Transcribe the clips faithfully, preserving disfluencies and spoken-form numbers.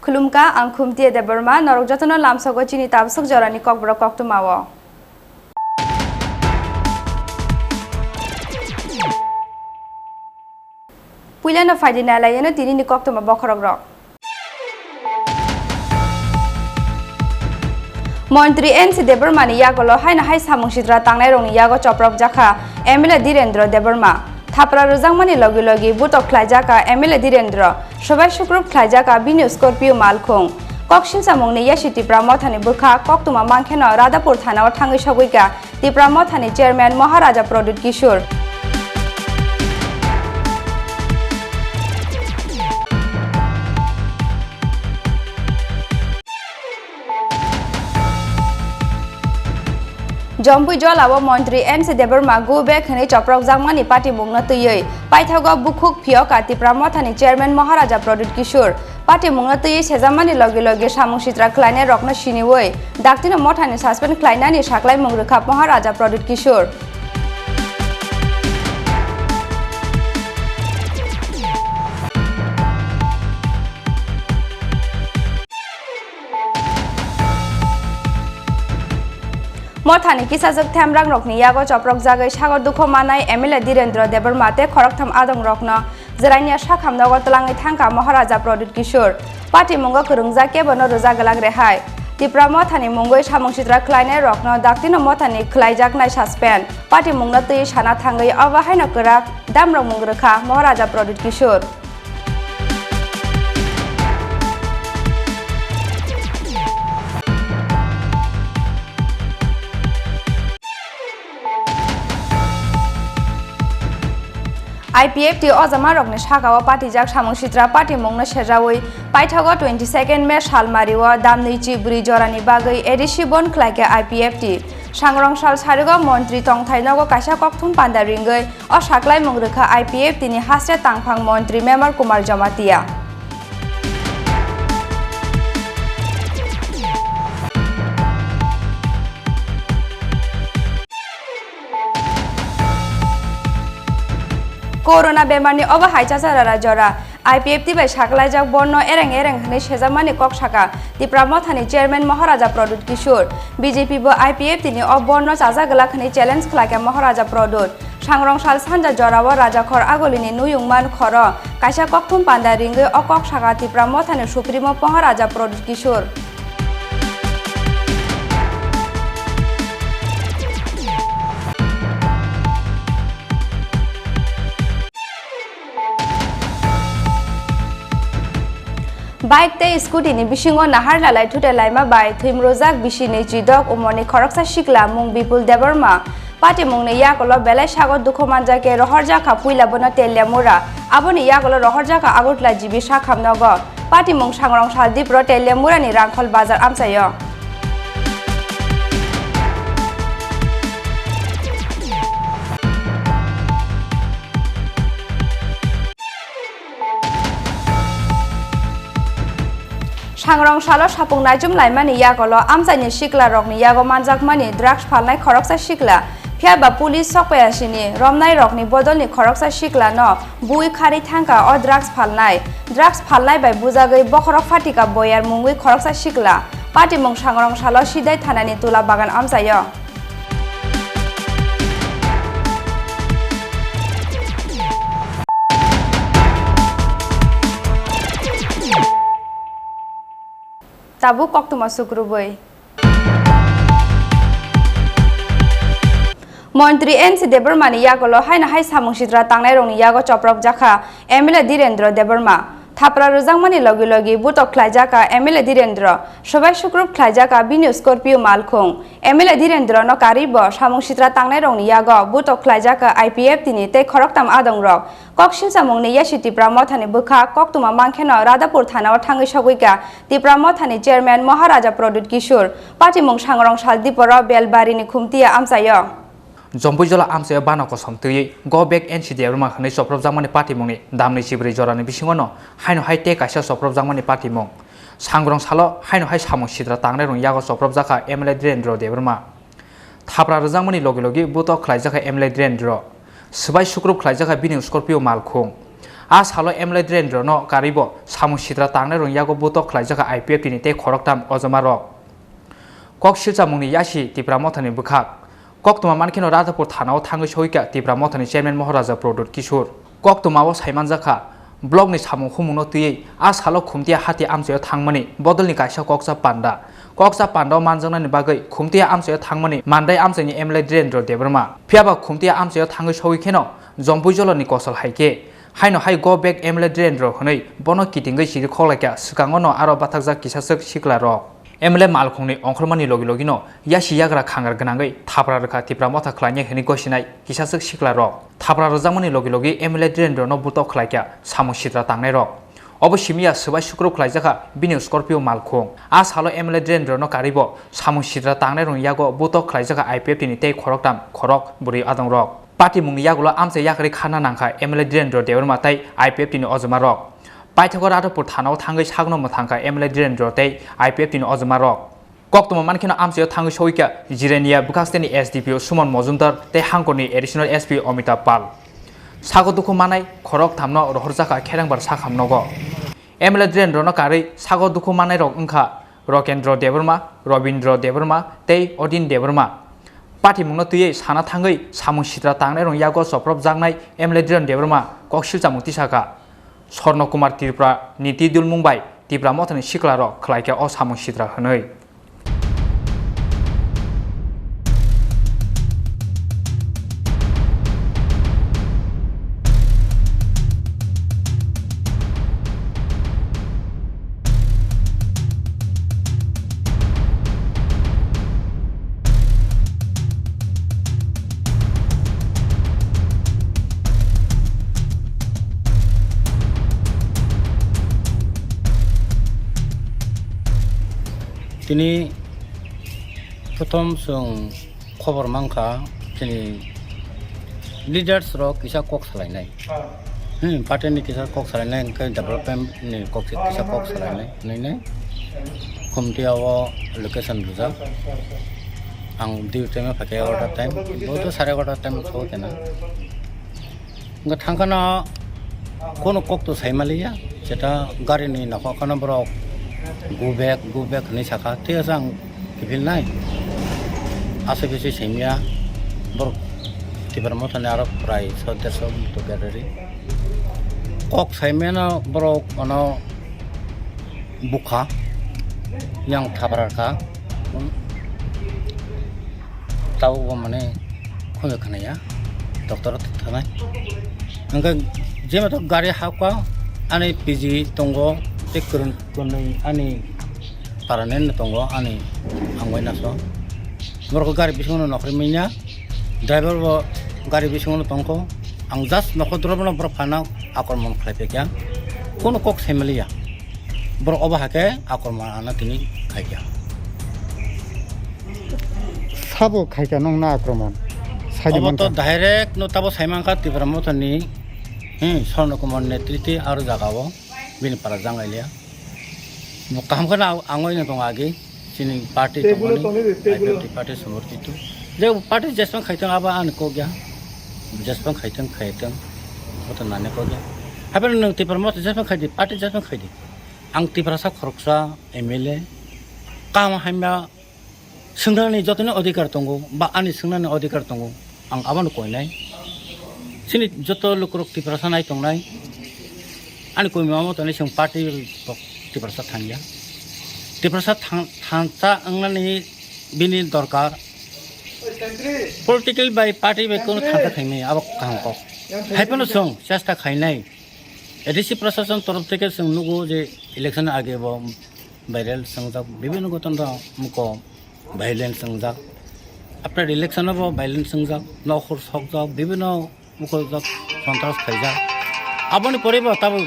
Khulumkha, ang Khumtia Debbarma, norok jotono lamsogo chini tabswk jorani kokborok koktwmao. Puilano phaidi nailaiyano tinini koktwma bokhorokrok. Montri N C Debbarmani yagulo haino hai samung sitra tangnairokni yago chopropjakha M L A Dhirendra Debbarma. Thapra rwjakmani logi logi butok khlaijakha M L A Dhirendra, sobai sukrup khlaijakha bini Scorpio malkhung. Kok silsamungni yasi Tipra Mothani bwkha koktwma mankheno Radhapur thanao thangwi sogwikha Tipra Mothani Chairman Maharaja Pradyut Kishore. Jompui Jolao Montri N C Debbarma go back hwnwi chopropjakmani patimungno twiwi paithago bukhuk phiyokha Tipra Mothani Chairman Maharaja Pradyut Kishore. Patimungno twiwi sejakmani logi logi samung sitra khlainairokno siniwi daktino mothani suspend khlainani saklaimung rwkha Maharaja Pradyut Kishore. Mothani kisajwk themrangrokni yago chopropjagwi sago dukhu manai M L A Dhirendra Debbarma tei khoroktham adongrokno Jirania sakhamnogo twlangwi thangkha Maharaja Pradyut Kishore. Patimungo kwrwngjak kebono rwjak glak rehai. Tipra Mothani mungwi samung sitra khlainairokno daktino mothani khlaijaknai suspend. Patimungno twi sana thangwi obo haino kwrak damrokmung rwkha Maharaja Pradyut Kishore. I P F T o jamarokni sakao patijak samung sitra patimungno sejawi paithago twenty second May salmario damnwi chibrwi jorani bagwi A D C bon khlaikha I P F T. Sangrong sal sarigo montri tongthai nogo kaisa kokthum panda ringwi o saklaimung rwkha I P F T ni haste tangphang montri Memar Kumar Jamatia. Corona bemarni obo hai chachara jora. I P F T bai saklaijak borno ereng ereng hwnwi sejakmani kok saka Tipra Mothani Chairman Maharaja Pradyut Kishore. B J P bo I P F T ni o borno chajak glak hwnwi challenge khlaikha Maharaja Pradyut. Sangrong sal sanja jorao Rajakhor Agulini nuyungman khoro kaisa kokthum panda ringwi o kok saka Tipra Mothani Supremo Maharaja Pradyut Kishore. Bike tei scooty ni bisingo nahar lalai thute laima bai thwimrojak bisi ni chidok umorni khoroksa sikla mung Bipul Debbarma. Patimungni yakulo belai sago dukhu manjakhe rohorjakha puila bono Teliamura, aboni yakulo rohorjakha Agartala G B sakhamnogo. Patimung sangrong sal Dipro Teliamurani Rangkhol bazar amchaio. Sangrong salo sapung naichum laimani yakulo amchaini sikla rokni yago manjakmani drugs phalnai khoroksa sikla, phiya ba police sokpaiya sini romnai rokni bodolni khoroksa sikla no bui kharwi thangkha o drugs phalnai. Drugs phalnai bai bujagwi bokhorok phatika boyar mungwi khoroksa sikla. Patimung sangrong salo Sidai thanani Tula Bagan amchaio. Tabuk koktwma sukrubwi. Montri N C Debbarmani yagulo haino hai samung sitra tangnairokni yago chopropjakha M L A Dhirendra Debbarma. Thapra rwjakmani logi logi butok khlaijakha M L A Dhirendra. Swbai sukrup khlaijakha bini Scorpio malkhung. M L A Dhirendra no karwi bo samung sitra tangnairokni yago butok khlaijakha I P F T ni tei khoroktham adongrok. Kok silchamungni yasi Tipra Mothani bwkhak koktwma mankheno Radhapur thanao thangwi sogwikha Tipra Mothani chairman Maharaja Pradyut Kishore. Patimung Sangrong Saldiporo Belbarini Khumtiya amchaio. Jompuijolo amchaio bana kosom twiwi Go Back N C Debbarma hwnwi chopropjakmani patimungni damni chibrwi jorani bisingono haino hai tei kaisa chopropjakmani patimung. Sangrong salo haino hai samung sitra tangnairokni yago chopropjakha M L A Dhirendra Debbarma. Thapra rwjakmani logi logi butok khlaijakha M L A Dhirendra. Swbai sukrup khlaijakha bini Scorpio malkhung. A salo M L A Dhirendra no karwi bo samung sitra tangnairokni yago butok khlaijakha I P F T ni tei khoroktham ojoma rok. Kok silchamungni yasi Tipra Mothani bwkhak. Koktwma mankheno Radhapur thanao thangwi sogwikha Tipra Mothani chairman Maharaja Pradyut Kishore. Koktwmao saimanjakha, blockni samung humungno twiwi a salo Khumtiya hati amchaio thangmani bodolni kaisa kokcha panda. Kokcha pandao manjaknani bagwi Khumtiya amchaio thangmani Mandai amchaini M L A Dhirendra Debbarma. Phiyaba Khumtiya amchaio thangwi sogwi kheno Jompuijoloni kosol hai khe, haino hai Go Back M L A Dhirendra hwnwi bono kitingwi chiri khoklaikha, swkangono aro bathakjak kisaswk siklarok. M L A malkhungni ongkhormani logi logino yasi yagra khangar gwnangwi thapra rwkha Tipra Motha khlainai hwnwi gosinai kisaswk siklarok. Thapra rwjakmani logi logi M L A Dhirendra no butok khlaikha samung sitra tangnairok. Obo simiya swbai sukrup khlaijakha bini Scorpio malkhung. A salo M L A Dhirendra no karwi bo samung sitra tangnairokni yago butok khlaijakha I P F T ni tei khoroktham khorok bwrwi adongrok. Patimungni yagulo amchai yakarwi kharna nangkha M L A Dhirendra Debbarma tei I P F T ni ojoma rok. Paithago Radhapur thanao thangwi sakno mwthangkha M L A Dhirendra tei I P F T ni ojoma rok. Koktwma mankheno amchaio thangwi sogwikha Jirania bwkhaksteni S D P O Suman Mojumdar tei hangkorni Additional S P Amitabh Pal. Sago dukhu manai khorok thamno rohorjakha Kherengbar sakham nogo. M L A Dhirendra no karwi sago dukhu manairok wngkha Rokendra Debbarma, Robindra Debbarma tei Odin Debbarma. Patimungno twiwi sana thangwi samung sitra tangnairokni yago chopropjaknai M L A Dhirendra Debbarma kok silchamung tisakha. Swarno Kumar Tripura ni twi dulmung bai Tipra Mothani siklarok khlaikha o samung sitra hwnwi. Tini prothom chwng khobor mankha, chini leaders rok kisa kok salainai. Hmm, party ni kisa kok salainai, hwnkhe development ni kok, kisa kok salainai, hwnwi nai. Khumtiya o location rijak. Ang duty time phaikhe egarota time, bo to sare egarota time so kena. Hwnkhe thangkhana kono kok to saimaliya, jeta gari ni nokhorkhano borok go back, go back hinwi sakha, thik ase ang kiphilnai. Aswk khe se saimya, borok Tipra Mothani aro prai so derso to berari. Kok saimano borok ano bukha, yang thapra kha. Tabuk bo mane khunju khnaya, doctor o thanai. Hwnkhe jema to gari hakha, ani P G tongo, tei kwrwng kwnwi ani permanent tongo, ani ang bai naso. Borok gari bisingo nokhorwi manya, driver bo gari bisingo tongkho. Ang just nokhor dorobo no borok phano akromon khlai phaikha. Kono kok saimaliya. Borok obo hakhe akromon ano tini khaikha. Sabo khaikha nongna akromon? Saidi obo to mankha. Direct no tabo saimankha Tipra Mothani, hmm, Swarno Kumar netriti aro jaga o bini para jang elia. Bo kaham kheno ang oi no tongo agi. Chini party tongmani, I P F T party somorthito. Je party jeswng khaitong abo ani kok ya. Jeswng khaitong, khaitong. Oto nani kok ya. Haphano nwng Tipra Motha jeswng khaidi, party jeswng khaidi. Ang Tiprasa khoroksa M L A. Kaham hamya swngnani jotoni odhikar tongo, ba ani swngnani odhikar tongo. Ang abono koinai. Chini joto lukurok Tiprasa nai tongnai. Ani koimama tongni chwng party rok Tiprasa thangya. Tiprasa thang-, thangsa wngnani bini dorkar. Political bai party bai kono thangta khainai abo kaham kok. Hai phano chwng chesta khainai. A D C prashasan torof theke chwng nugo je election age bo viral swngjak, bibhinno goton rok muko violence swngjak. After election bo violence swngjak, nokhor sokjak, bibhinno mukhojak, sontras khaijak. Aboni pore bo tabuk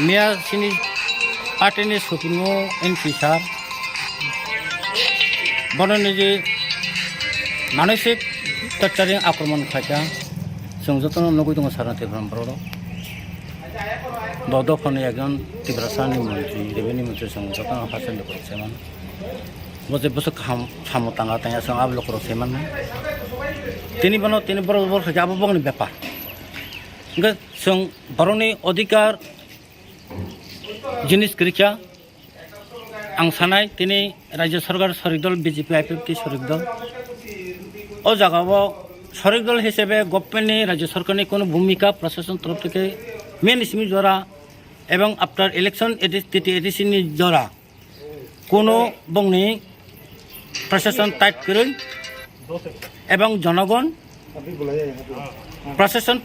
miya sini party ni supremo N P sir bono niji manosik torturing akromon khaijak. Chwng jotono nugwi tongo sarna Tripura borok rok. Bo dophani ekjon Tiprasa ni montri, revenue montri chwng jotono haste ni borok se mano. Bo je bwswk kaham samo tanga tanya chwng abo lukurok se mano. Tini bono tini borok borok khaijak abo bokni bepar. Hwnkhe chwng borokni odhikar jinis kwrwikha. Ang sanai tini Rajya Sarkar sorik dol B J P I P F T sorik dol. O jaga o sorik dol hisabe government ni Rajya Sarkar ni kono bhumika prashasan torof theke main simi jora ebong after election A D C, T T A D C ni jora. Kuno bongni prashasan tight kwrwi ebong jonogon prashasan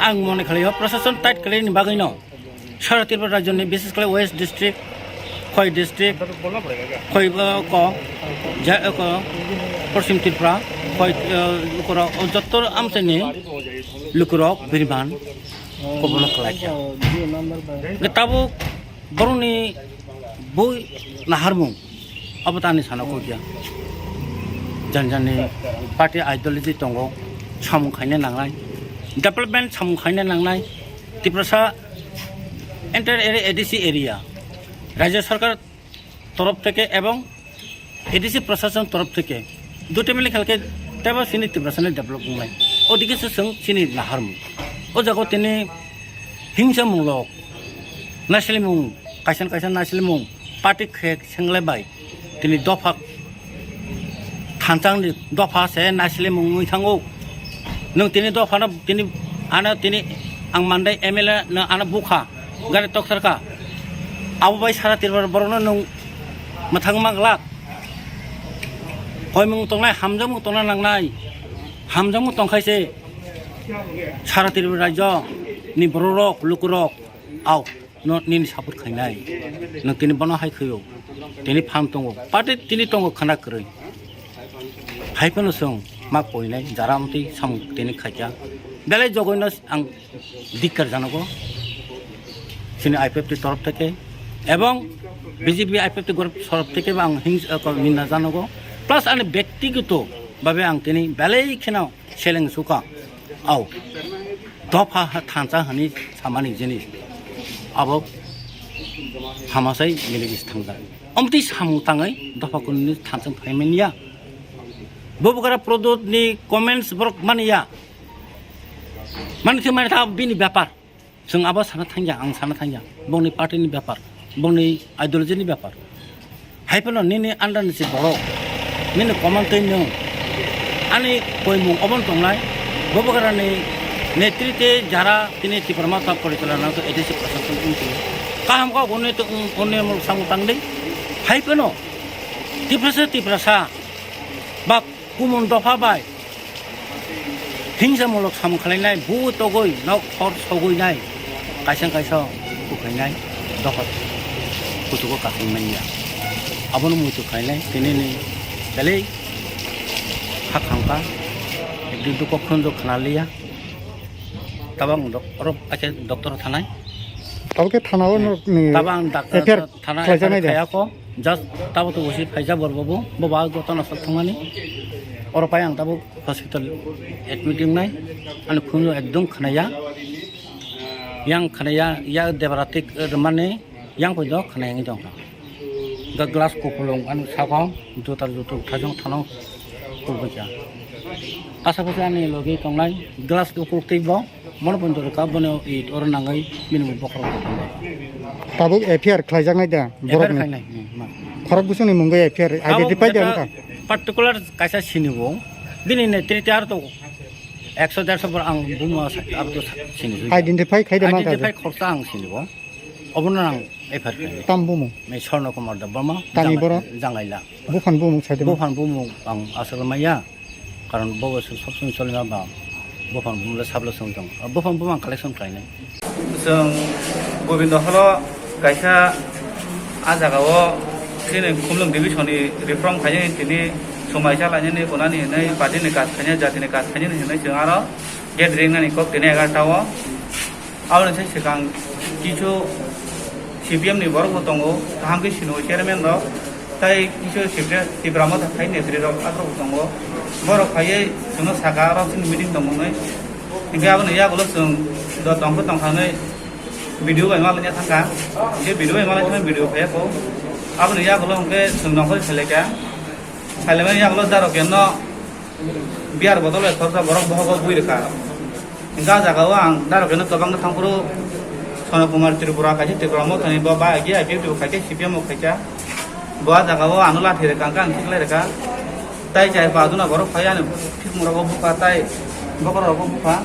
ang mone khlaio prashasan tight kwrwini bagwino sara Tripura rajyoni bises khlai West district, Khoi district, Khoi, uh, ko, ja, uh, ko, Poschim Tripura, Khoi, uh, lukurok, o jotto amchaini lukurok biriman kobolok khlaikha. Tabuk borokni bui naharmung abo tani sana kokya. Jan jani party ideology tongo, samung khaina nangnai, development samung khaina nangnai. Tiprasa entire area, A D C area, Rajya Sarkar torof theke ebong A D C prashasan torof theke duti mili khalke tebo sini Tiprasa ni develop wngnai. Odike se chwng sini naharmung. O jaga tini hingsa munglo naislimung, kaisa kaisa naislimung, party khek sengle bai tini dopha thanchang ni dopha se naislimung wngwi thango. Nwng tini dopha no tini ano tini ang mandai M L A no ano bukha gari toksarka. Abo bai sara Tripura borokno nwng mwthang ma glak. Hoimung tongnai, hamjakmung tongna nangnai. Hamjakmung tongkhaise sara Tripura rajyo ni bororok, lukurok, au, no nini support khainai. Nwng tini bono hai khaio. Tini phan tongo. Party tini tongo khana kwrwi. Hai phano chwng ma koinai, jara amtwi samung tini khaikha. Belai jogoino ang dikkar janogo, chini I P F T torof theke ebong B J P I P F T group torof theke bo ang hing-, eh, ko-, ninda janogo, plus ani bektigoto babe ang tini belai kheno seleng suka, au, dopha ha-, thansa hani samani jinis abo hamasai miligis thangjak. Omtwi samung tangwi dopha kunini thansa phaimaniya. Bubukara Prodot ni comments borok maniya. Mani thwi mani tha bini bepar. Chwng abo sana thangya, ang sana thangya. Bongni party ni bepar, bongni ideology ni bepar. Hai phano nini under ni si borok, nini command twi nwng. Ani koimung obon tongnai, Bobogarani netrite jara tini Tipra Motha porichalona to A D C prashasan wngtwi. Kaham kok unni to, unni mul samung tangdi. Hai phano Tiprasa, Tiprasa, ba kumun dopha bai hingsamulok samung khlainai, bu togwi nok hor sogwinai, kaisa kaisa kukhainai, dopha kuchugo kasing manya. Abono muitu khainai, tinini belai ha khangkha, ekdin dukho khunju khna liya. Tabang dok-, oro kaisa doctor thanai. Tabuk khe thana o, hmm, ni taba ang doctor F I R thana khlaijak nai de. F I R khaya kho, just tabo to usi phaijak bor bobo, bo ba goto na sok thangmani. Oro pai ang tabo hospital admit wngnai, ani khunju ekdom khnaya. Yang khnaya, ya debra tik, eh, mane, yang poi do khnaya ngi dong. Ga glass kupulung, ani saka, jutar jutuk thajong thano kupulung kya. Asa pasa ani logi tongnai, glass kupuluk tei bo. Mono pon doro ka bono it oro nangai minimum bokhorok. Tabuk F I R khlaijaknai da F I R borokni? Khlainai, hmm, ma. Khorok busungni mungwi F I R abo identify de beta wngkha? Particular kaisa sinibo. Bini netrite ar to ekso derso bor ang bumo sa-, abo to sa-, sini. Identify khai de ma Identify kha? Khorsa ang sinibo. Obono ang F I R khainai. Tam bumung? Mai Sorno Kumar Debbarma, Tani Jang-, borok? Jangaila. Buphan bumung saide mo? Buphan bumung ang aswk maya, karon bobo se sob somoi cholima ba, buphan bumung le sablo song tong. Buphan bumung ang collection khainai. Chwng Gobindo holo kaisa a jaga o chini Khumlwng division ni reform khainai tini somai cha lainani kunani hinwi party ni kaj khainai jati ni kaj khainani hinwi chwng aro gate ringnani kok tini egarta o. Aboni sai swkang kisu C P M ni borok bo tongo, kaham khe sino chairman rok, tai kisu Tipra, Tipra Motha phai netri rok aborok bo tongo. Borok phaiwi chwngno saka aro chini meeting tongmani. Hinkhe aboni yagulo chwng do tongkhe tongkha hinwi video bai malaina thangkha. Hinkhe video bai malaina thangkha video phaiya kho. Aboni yagulo hinkhe chwng nongkhor phailai kha. Phailaimani yagulo Darokeno beer bottle bai khoroksa borok bohogo bui rwkha. Hingke ah jaga o ang Darokeno kwbangno thangphuru Sono Kumar Tripura kaisa Tripura Mothani bo ba agi I P F T bo khaikhe C P M bo khaikha. Bo ah jaga o ano lathi rwkha hingke ang khiklai rwkha. Tai chai pa duna borok phai ani thikmung rogo bupha tai bokhorok rogo bupha.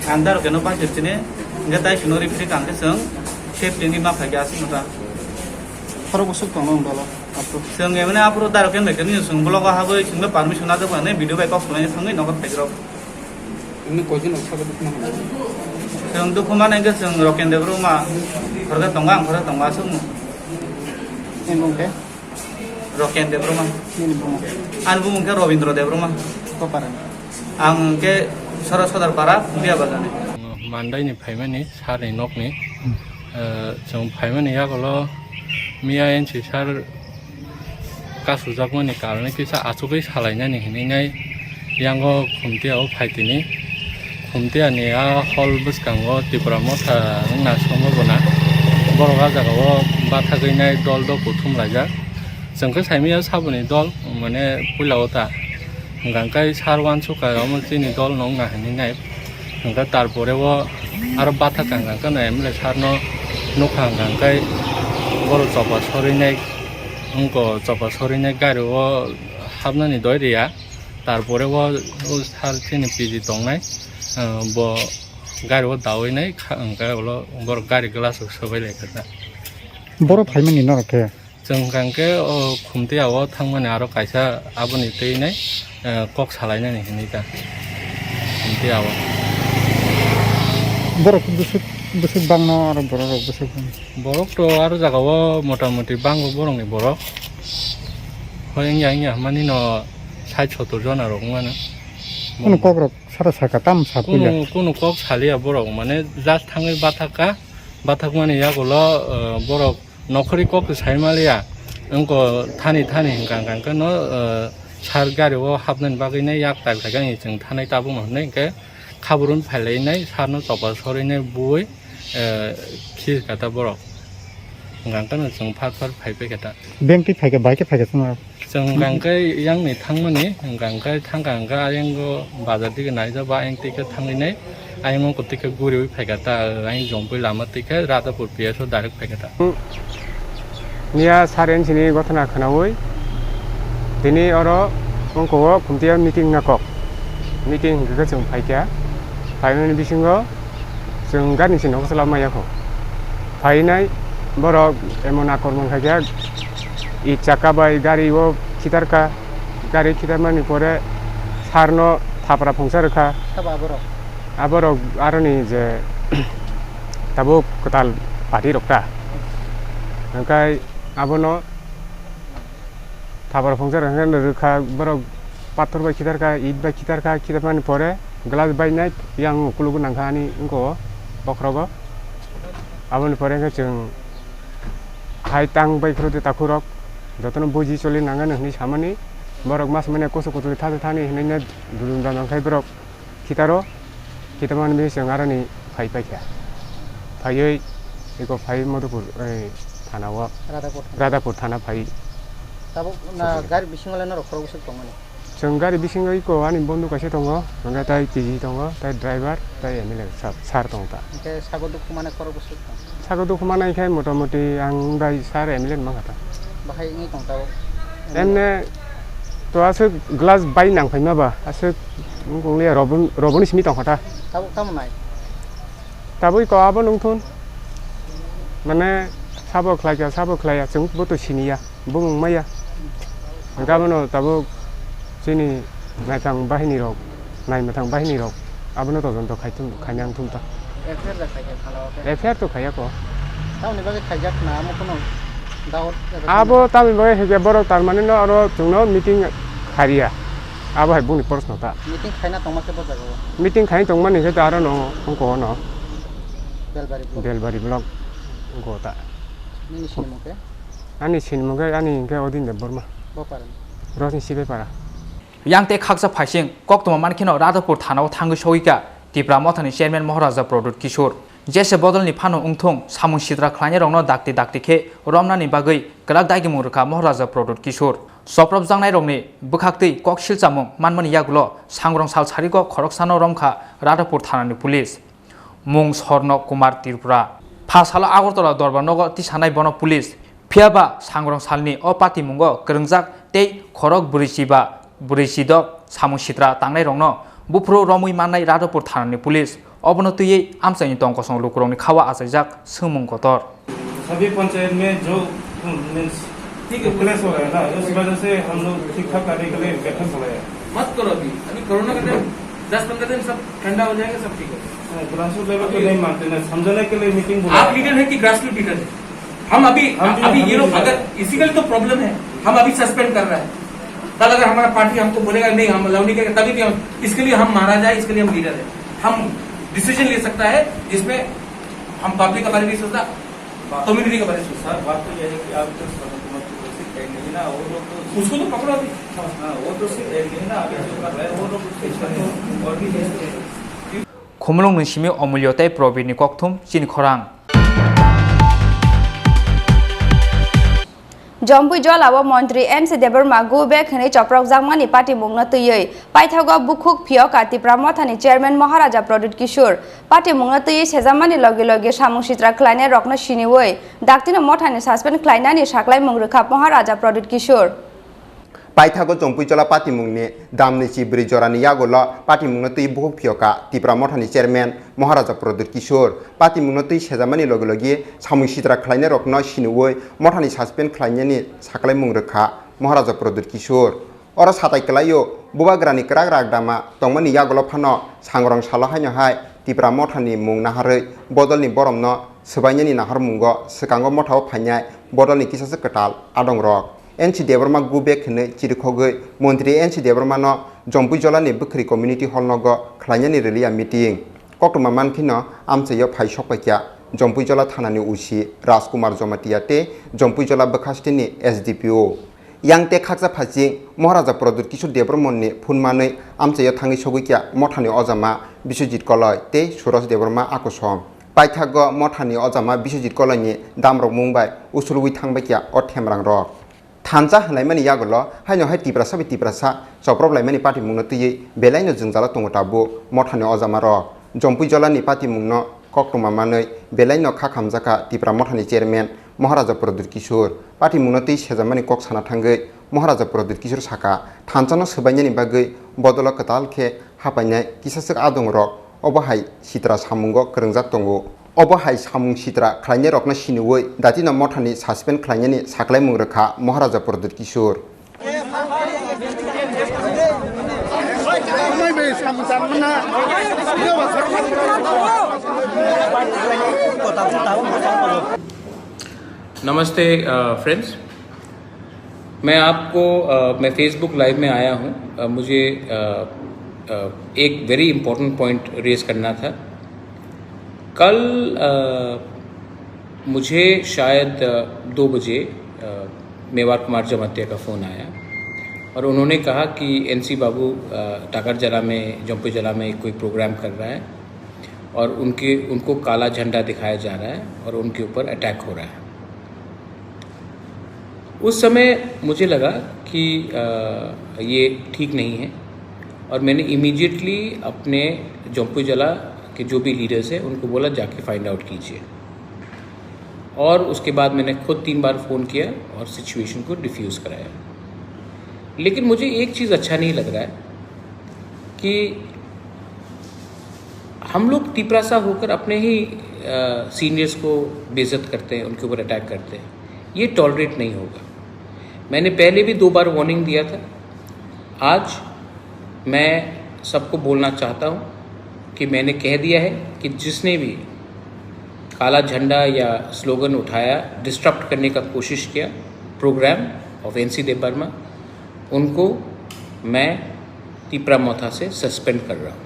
Ang Darokeno bai sini hingke tai sino ripri kangke chwng safety ni ma phaikha aswk no ta. Khorok bwswk tongo ang dolo. Chwng emani aphuru Darokeno bai khe nini chwng blogo habwi chwngno permission najak bai nai video bai kok swlaina thangwi nogo phaikrok. Emni koijon rok sago dukhu mano? Chwng dukhu mano hwnkhe chwng Roken Debbarma khoroksa tongo, ang khoroksa tongo aswkno. Nini bumung khe? Roken Debbarma. Nini bumung? Ani bumung khe Robindra Debbarma. Koparani? Ang hwnkhe Sora Sodar Para, Biya Bazar ni. Mandaini phaimani, sarni nokni. Hmm. Eh, chwng phaimani yagulo miya N C sir kasujakmani karone kisa achugwi salainani hinwi nai yango Khumtiya o phaitini. Khumtiya ni a hall bwskango Tipra Motha wngna songwi bona borok a jaga o bathagwi nai dol dok kuthum laijak. Chwng khe saimanya saboni dol mane puila o ta. Hwnkha khe sir wansukha omo chini dol no wngna hinwi nai. Hwnkhe tarpore o aro bathakha hwnkha khe M L A sir no nukha hwnkha khe borok chopa sorinai wngkha, chopa sorinai gari o hapnani doi riya. Tarpore o, o sir chini P G tongnai, ah, bo gari o dawi nai kha, hwnkhe ulo borok gari glass o swbai lai kha ta. Borok phaimani norok khe? Chwng hwnkha khe o Khumtiya o thangmani aro kaisa aboni twi nai, eh, kok salainani hinwi ta. Khumtiya o. Borok bwswk, bwswk bangno aro borok rok bwswk bang. Borok to aro jaga o mota moti bango borokni borok. Hoi wngya wngya hwnmani no sait sottor jona rok wngmano. Kunu kok rok sara saka tam sa puya. Kunu, kunu kok saliya borok mane just thangwi bathakha, bathakmani yagulo, eh, borok Nokhorwi kok se sai maliya, wngkha thani thani hwnkha hwnkha khe no, eh, sir gari o hapnani bagwi nai yak tal khaikha, chwng thanai tabukma hwnwi hwnkhe khabrun phailai nai sir no chopa sorinai bui, eh, khir kha ta borok. Hwnkha hwnkhe no chwng phar phar phai pai kha ta. Bank twi phaikha, bai khe phaikha chwng. Chwng hwnkha khe yang ni thangmani, hwnkha khe thangkha hwnkha ayang o bazar dige naijak ba ayang twi khe thangwi nai. Ayang ungkha twi khe guriwi phaikha ta, ayang jongpui lama twi khe Radhapur P S o direct phaikha ta. Miya saren sini gothona khwnawi tini oro ungkha o Khumtiya meeting na kok. Meeting hwnkhe khe chwng phaikha. Phaimani bisingo chwng gari ni sini nogo chwla maya kho. Phainai borok emon akormon khaikha, i chakka bai gari o khitarkha. Gari khitarmani pore sir no thapra phungsa rwkha. Sabo aborok? Aborok aroni je tabuk kwtal party rok ta. Hwnkhe abono thapra phungsa rwkha, rwkha borok pathor bai khitarkha, it bai khitarkha, khitarmani pore glass bainai yang ukuluk nangkha ani wngkha o bokhorogo. Aboni pore hwnkhe chwng hai tang bai phuru de takhurok jotono buji choli nangani hwnwi samani borok mas mane kusu kutui thani thani hwnwi dudum dam khai borok khitaro khitamani bising aroni phai paikha phaiwi eko phai Madhupur, eh, thana o Radhapur thana. Radhapur thana phai. Tabuk na gari bisingo le norok khorok bwswk tongmani? Chwng gari bisingo iko ani bondhu kaisa tongo, hwnkhai tai T G tongo, tai driver, tai M L A sir, sir tongo ta. Hwnkhe sago dukhu mane khorok bwswk tong? Sago dukhu mane khe motamoti ang bai sir M L A ni mankha ta. Bahai wngwi tong tabuk? Emne to aswk glass bai nang phaima ba, aswk wng tongliya robon-, roboni simi tongkha ta. Tabuk tamo nai? Tabuk iko abo nungthun. Mane Sabo khlai kha, sabo khlai ya, chwng bo to sini ya, bumung maya. Hwnkhe abono tabuk chini naithang bahini rok, naimathang bahini rok abono todonto khai thung, khaina wng thung ta. F I R da khai kha khala o khe? F I R to khaiya ko. Tamoni bagwi khaijak na, amo kono doubt eba Abo tamoni bagwi hwnkhe borok tar mani no oro chwngno meeting khariya. Abo hai buni proshno ta. Meeting khaina tongma khe bo jaga o? Meeting khai tongmani khe ta aro no wngko no. Belbari block. Belbari block wngko ta. Nini sinimung khe? Ani sinimung khe ani hwnkhe Odin Debbarma. Bo para ni? Rosni Sibepara. Yang tei khaksa phaising koktwma mankheno Radhapur thanao thangwi sogwi kha Tipra Mothani chairman Moharaja Pradyut Kishore. Jese bodolni phano wngthung, samung sitra khlainairokno dakti dakti khe romnani bagwi kwrak dagimung rwkha Moharaja Pradyut Kishore. Chopropjaknairokni bwkhaktwi kok silchamung manmani yagulo sangrong sal sarigo khoroksano romkha Radhapur thanani police. Mung Sorno Kumar Tripura. Pha salo Agartala Dorbar nogo tisanai bono police. Phiya ba sangrong salni o patimungo kwrwngjak tei khorok bwrwi chiba, bwrwi chidok samung sitra tangnairokno buphuru romwi mannai Radhapur thanani police. Obono twiwi amchaini tong kosong lukurokni kha-o achaijak swngmung kotor. सभी पंचायत में जो, मीन्स, ठीक है, क्लेश हो रहा है ना, उस वजह से हम लोग ठीक ठाक करने के लिए बैठक बुलाया है। मत करो अभी, अभी कोरोना का टाइम, दस पंद्रह दिन सब ठंडा हो जाएगा, सब ठीक हो जाएगा। नहीं, ग्रासरूट लेवल पे अभी नहीं मानते ना, समझाने के लिए मीटिंग बुलाया आप है। लीडर है कि ग्रासरूट लीडर है? हम अभी, हम भी, अभी हम ये भी लोग लीडर अगर हैं। इसी का तो प्रॉब्लम है, हम अभी सस्पेंड कर रहे हैं। कल अगर हमारा पार्टी हमको बोलेगा, "नहीं, हम अलाउ नहीं करेंगे," तभी भी हम, इसके लिए हम महाराजा है, इसके लिए हम लीडर है। हम डिसीजन ले सकता है जिसमें हम पब्लिक के बारे में सोचता, कम्युनिटी के बारे में सोचता। सर, बात तो यह है कि आप तो श्रवण कुमार की वजह से कहीं नहीं ना, वो लोग तो उसको तो पकड़ो अभी। हाँ, वो तो सिर्फ एक नहीं ना, अभी जो कर रहे हैं, वो लोग उससे और भी है। Khumulwng ni simi Omulyo tei Probirni kokthum chini khorang. Jompui Jolao Montri N C Debbarma go back hwnwi choprokjakmani patimungno twiwi paithago bukhuk phiyokha Tipra Mothani Chairman Maharaja Pradyut Kishore. Patimungno twiwi sejakmani logi logi samung sitra khlainairokno siniwi daktino mothani suspend khlainani saklaimung rwkha Maharaja Pradyut Kishore. Paithago Jompui Jola patimungni damni chibrwi jorani yagulo patimungno twi bukhuk phiyokha Tipra Mothani Chairman Maharaja Pradyut Kishore. Patimungno twi sejakmani logi logi samung sitra khlainairokno siniwi mothani suspend khlainani saklaimung rwkha Maharaja Pradyut Kishore. Oro satai kwlaio bubagrani kwrak rak dama tongmani yagulo phano sangrong salo haino hai Tipra Mothani mung naharwi bodolni boromno swbainani naharmungo swkango mothao phainai bodolni kisasa kwtal adongrok. N C Debbarma go back hwnwi chirikhogwi Montri N C Debbarmano Jompui Jolani Bwkhri Community Hall nogo khlainani rwliya meeting. Koktwma mankhino amchaio phai sokpaikha Jompui Jola thanani O C Rajkumar Jomatia tei Jompui Jola bwkhasteni S D P O. Yang tei khaksa phaising Maharaja Pradyut Kishore Debbarmani phone manwi amchaio thangwi sogwikha mothani ojama Biswajit Koloi tei Suraj Debbarma akosom. Paithago mothani ojama Biswajit Koloini damrok mung bai usulwi thangbaikha o themrangrok. Thansa hwnlaimani yagulo haino hai Tiprasa bai Tiprasa choprok laimani patimungno twiwi belaino jwngjalo tongo tabuk mothani ojamarok. Jompui Jolani patimungno koktwma manwi belaino kha khamjakha Tipra Mothani Chairman Maharaja Pradyut Kishore. Patimungno twi sejakmani kok sana thangwi Maharaja Pradyut Kishore sakha, thansano swbainani bagwi bodolo kwtal khe hapainai kisaswk adongrok obo hai sitra samungo kwrwngjak tongo. Obo hai samung sitra khlainairokno siniwi datino mothani suspend khlainani saklaimung rwkha Maharaja Pradyut Kishore. नमस्ते, अ, फ्रेंड्स। मैं आपको, अ, मैं Facebook live में आया हूँ। अ, मुझे, अ, अ, एक very important point raise करना था। कल, अ, मुझे शायद, अ, दो बजे, अ, मेवार कुमार जमातिया का फ़ोन आया और उन्होंने कहा कि एनसी बाबू, अ, टाकरजला में, जम्पुईजला में कोई प्रोग्राम कर रहा है और उनके, उनको काला झंडा दिखाया जा रहा है और उनके ऊपर अटैक हो रहा है। उस समय मुझे लगा कि, अ, ये ठीक नहीं है और मैंने इमीडिएटली अपने जम्पुईजला के जो भी लीडर्स हैं, उनको बोला, "जाके फाइंड आउट कीजिए।" और उसके बाद मैंने खुद तीन बार फ़ोन किया और सिचुएशन को डिफ्यूज़ कराया। लेकिन मुझे एक चीज़ अच्छा नहीं लग रहा है कि हम लोग तिपरासा होकर अपने ही सीनियर्स को बेइज्जत करते हैं, उनके ऊपर अटैक करते हैं, ये टॉलरेट नहीं होगा। मैंने पहले भी दो बार वार्निंग दिया था। आज मैं सबको बोलना चाहता हूँ कि मैंने कह दिया है कि जिसने भी काला झंडा या स्लोगन उठाया, डिस्टर्ब करने का कोशिश किया प्रोग्राम ऑफ एनसी देबबर्मा, उनको मैं तिपरा मोथा से सस्पेंड कर रहा हूँ।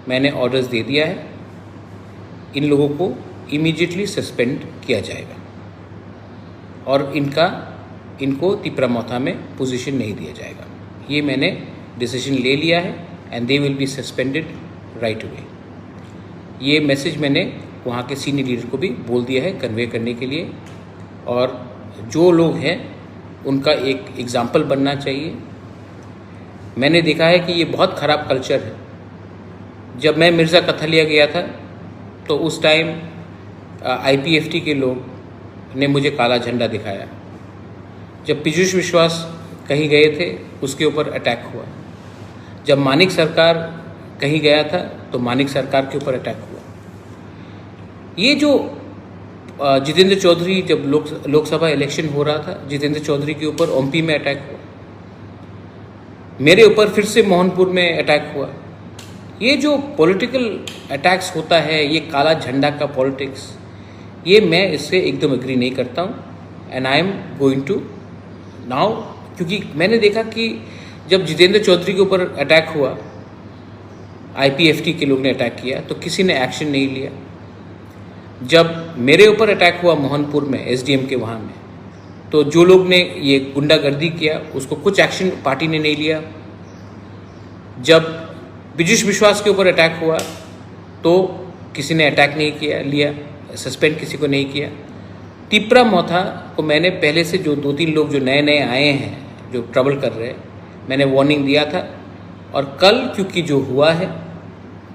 मैंने ऑर्डर्स दे दिया है, इन लोगों को इमीडिएटली सस्पेंड किया जाएगा और इनका इनको तिपरा मोथा में पोजीशन नहीं दिया जाएगा। ये मैंने डिसीजन ले लिया है and they will be suspended right away। ये मैसेज मैंने वहाँ के सीनियर लीडर को भी बोल दिया है कन्वे करने के लिए। और जो लोग हैं, उनका एक एग्जाम्पल बनना चाहिए। मैंने देखा है कि ये बहुत ख़राब कल्चर है। जब मैं मिर्ज़ा कथलिया गया था, तो उस टाइम आईपीएफटी के लोग ने मुझे काला झंडा दिखाया। जब पीयूष विश्वास कहीं गए थे, उसके ऊपर अटैक हुआ। जब मानिक सरकार कहीं गया था, तो मानिक सरकार के ऊपर अटैक हुआ। ये जो अ, जितेंद्र चौधरी, जब लोक लोकसभा इलेक्शन हो रहा था, जितेंद्र चौधरी के ऊपर ओम्पी में अटैक हुआ, मेरे ऊपर फिर से मोहनपुर में अटैक हुआ। ये जो पॉलिटिकल अटैक्स होता है, ये काला झंडा का पॉलिटिक्स, ये मैं इससे एकदम एग्री नहीं करता हूँ। And I am going to now, क्योंकि मैंने देखा कि जब जितेंद्र चौधरी के ऊपर अटैक हुआ, आईपीएफटी के लोग ने अटैक किया, तो किसी ने एक्शन नहीं लिया। जब मेरे ऊपर अटैक हुआ मोहनपुर में, एसडीएम के वहाँ में, तो जो लोग ने ये गुंडागर्दी किया, उसको कुछ एक्शन पार्टी ने नहीं लिया। जब पीयूष विश्वास के ऊपर अटैक हुआ, तो किसी ने अटैक नहीं किया, लिया, सस्पेंड किसी को नहीं किया। तिपरा मोथा को मैंने पहले से, जो दो तीन लोग जो नए नए आए हैं, जो ट्रबल कर रहे हैं, मैंने वार्निंग दिया था। और कल क्योंकि जो हुआ है,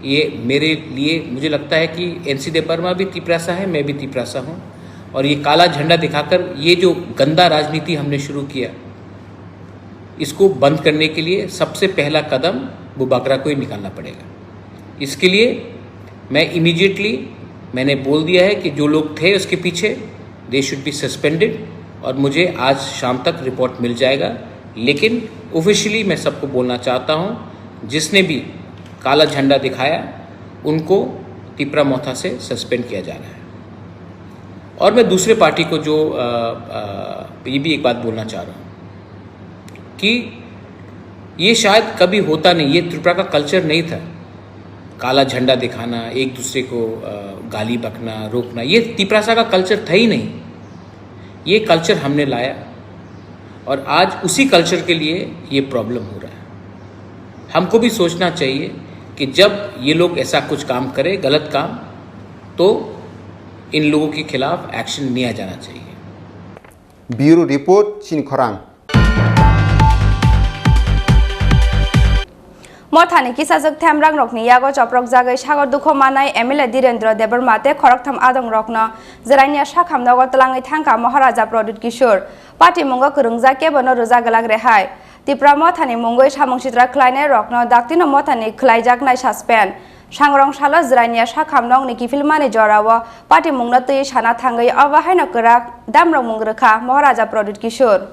ये मेरे लिए, मुझे लगता है कि एनसी देबबर्मा भी तिपरासा है, मैं भी तिपरासा हूँ। और ये काला झंडा दिखाकर ये जो गंदा राजनीति हमने शुरू किया, इसको बंद करने के लिए सबसे पहला कदम बुबागरा को ही निकालना पड़ेगा। इसके लिए मैं इमीडिएटली, मैंने बोल दिया है कि जो लोग थे उसके पीछे, दे शुड बी सस्पेंडेड। और मुझे आज शाम तक रिपोर्ट मिल जाएगा, लेकिन ऑफिशियली मैं सबको बोलना चाहता हूँ, जिसने भी काला झंडा दिखाया, उनको तिपरा मोथा से सस्पेंड किया जा रहा है। और मैं दूसरे पार्टी को जो, अ, अ, ये भी एक बात बोलना चाह रहा हूँ कि ये शायद कभी होता नहीं, ये त्रिपुरा का कल्चर नहीं था, काला झंडा दिखाना, एक दूसरे को, अ, गाली बकना, रोकना, ये तिपरासा का कल्चर था ही नहीं। ये कल्चर हमने लाया और आज उसी कल्चर के लिए ये प्रॉब्लम हो रहा है। हमको भी सोचना चाहिए कि जब ये लोग ऐसा कुछ काम करें, गलत काम, तो इन लोगों के खिलाफ एक्शन लिया जाना चाहिए। Bureau Report, Chini Khorang. Mothani kisajwk themrangrokni yago choprokjagwi sagor dukho manai M L A Dhirendra Debbarma tei khoroktham adongrokno Jirania sakhamnogo twlangwi thangkha Maharaja Pradyut Kishore. Patimungo kwrwngjak kebono rwjak glak rehai. Tipra Mothani mungwi samung sitra khlainairokno daktino Mothani khlaijaknai suspend. Sangrong salo Jirania sakhamnokni kiphilmani jorao patimungno twiwi sana thangwi obo haino kwrak damrokmung rwkha Maharaja Pradyut Kishore.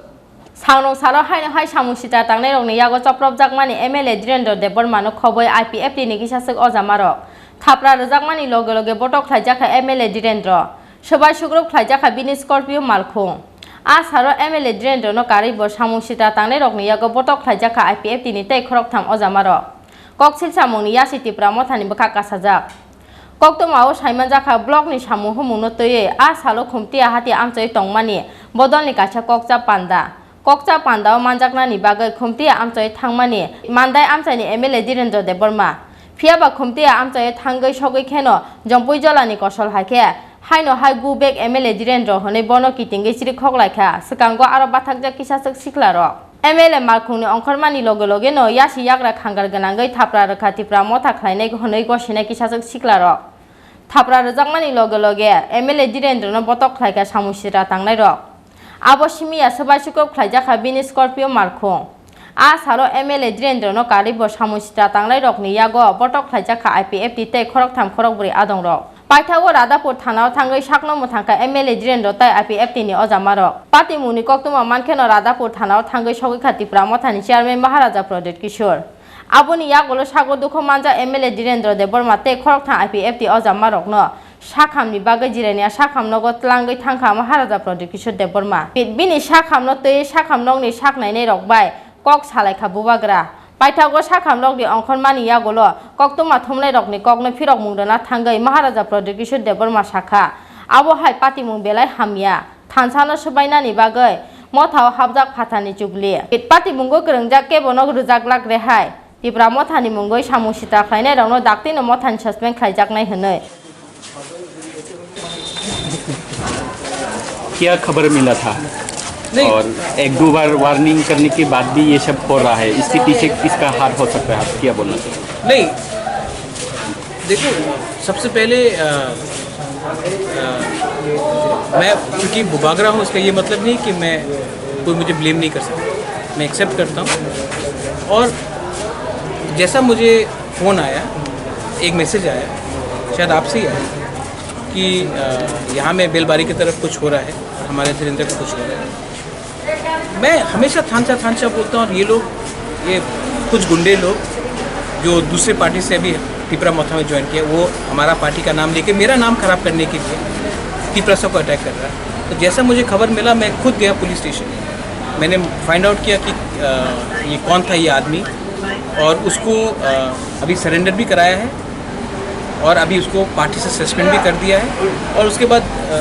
Sangrong salo haino hai samung sitra tangnairokni yago chopropjakmani M L A Dhirendra Debbarmano khobwi I P F T ni kisaswk ojamarok thapra rwjakmani loge loge botok khlaijakha M L A Dhirendra. Swbai sukrub khlaijakha bini Scorpio malkhung. A salo M L A Dhirendra no karwi bo samung sitra tangnairokni yago botok khlaijakha I P F T ni tei khoroktham ojamarok. Koksil samungni yasi Tipra Mothani bwkha kasajak. Koktwmao saimanjakha blockni samung humungno twiwi a salo Khumtia hati amchoi tongmani bodolni kaisa kokcha panda. Kokcha pandao manjaknani bagwi Khumtia amchoi thangmani Mandai amchaini M L A Dhirendra Debbarma. Phiyaba Khumtia amchoi thangwi sogwi kheno Jompui jolani kosol hai khe haino hai gu bag M L A Dhirendra hwnwi bono kitingwi chirikhok lai kha, swkango aro bathakjak kisachwk siklarok. M L A malkhungni ongkhormani loge loge no yasi yagra khangar gwnangwi thapra rwkha Tipra Motha khlainai hwnwi gosinai kisachwk siklarok. Thapra rwjakmani loge loge M L A Dhirendra no botok khlai kha samung sitra tangnairok. Abo simi ya swbai sukrub khlaijakha bini Scorpio malkhung. A salo M L A Dhirendra no karwi bo samung sitra tangnairokni yago botok khlaijakha I P F T tei khoroktham khorokbrwi adongrok. Paithago Radhapur thanao thangwi sakno mwthangkha M L A Jirendra tai I P F T ni ojamarok. Patimungni koktwma mankheno Radhapur thanao thangwi sogwikha Tipra Mothani Chairman Maharaja Pradyut Kishore. Aboni yagulo sago dukhu manjak M L A Jirendra Debbarma tei khoroktham I P F T ojamarokno sakhamni bagwi Jirania sakham nogo tlangwi thangkha Maharaja Pradyut Kishore Debbarma. Bini sakhamno twiwi sakham nokni sak nainairok bai kok salaikha bubagra. Paithago sakham nokni ongkhormani yagulo koktwma thumlairokni kokno phirokmung rwna thangwi Maharaja Pradyut Kishore Debbarma sakha, abo hai patimung belai hamya. Thansano swbainani bagwi mothao hapjak phatarni chukli. Patimungo kwrwngjak kebono rwjak lak rehai. Tipra Mothani mungwi samung sitra khlainairokno daktino mothani suspend khlaijaknai hwnwi. क्या खबर मिला था? नहीं। और एक दो बार वार्निंग करने के बाद भी ये सब हो रहा है, इसके पीछे किसका हाथ हो सकता है, आप क्या बोलना चाहेंगे? नहीं, देखो, सबसे पहले अ, अ, मैं चूँकि बुबागरा हूँ, इसका ये मतलब नहीं कि मैं कोई मुझे ब्लेम नहीं कर सकता। मैं एक्सेप्ट करता हूँ। और जैसा मुझे फ़ोन आया, एक मैसेज आया, शायद आपसे ही आया, कि अ, यहाँ में बेलबारी की तरफ कुछ हो रहा है और हमारे धीरेंद्र का कुछ हो रहा है। मैं हमेशा थानसा थानसा बोलता हूँ, और ये लोग, ये कुछ गुंडे लोग जो दूसरे पार्टी से अभी तिपरा मोथा में ज्वाइन किया, वो हमारा पार्टी का नाम लेके मेरा नाम खराब करने के लिए तिपरासा को अटैक कर रहा है। तो जैसा मुझे खबर मिला, मैं खुद गया पुलिस स्टेशन। मैंने फाइंड आउट किया कि अ, ये कौन था ये आदमी, और उसको अ, अभी सरेंडर भी कराया है और अभी उसको पार्टी से सस्पेंड भी कर दिया है। और उसके बाद अ,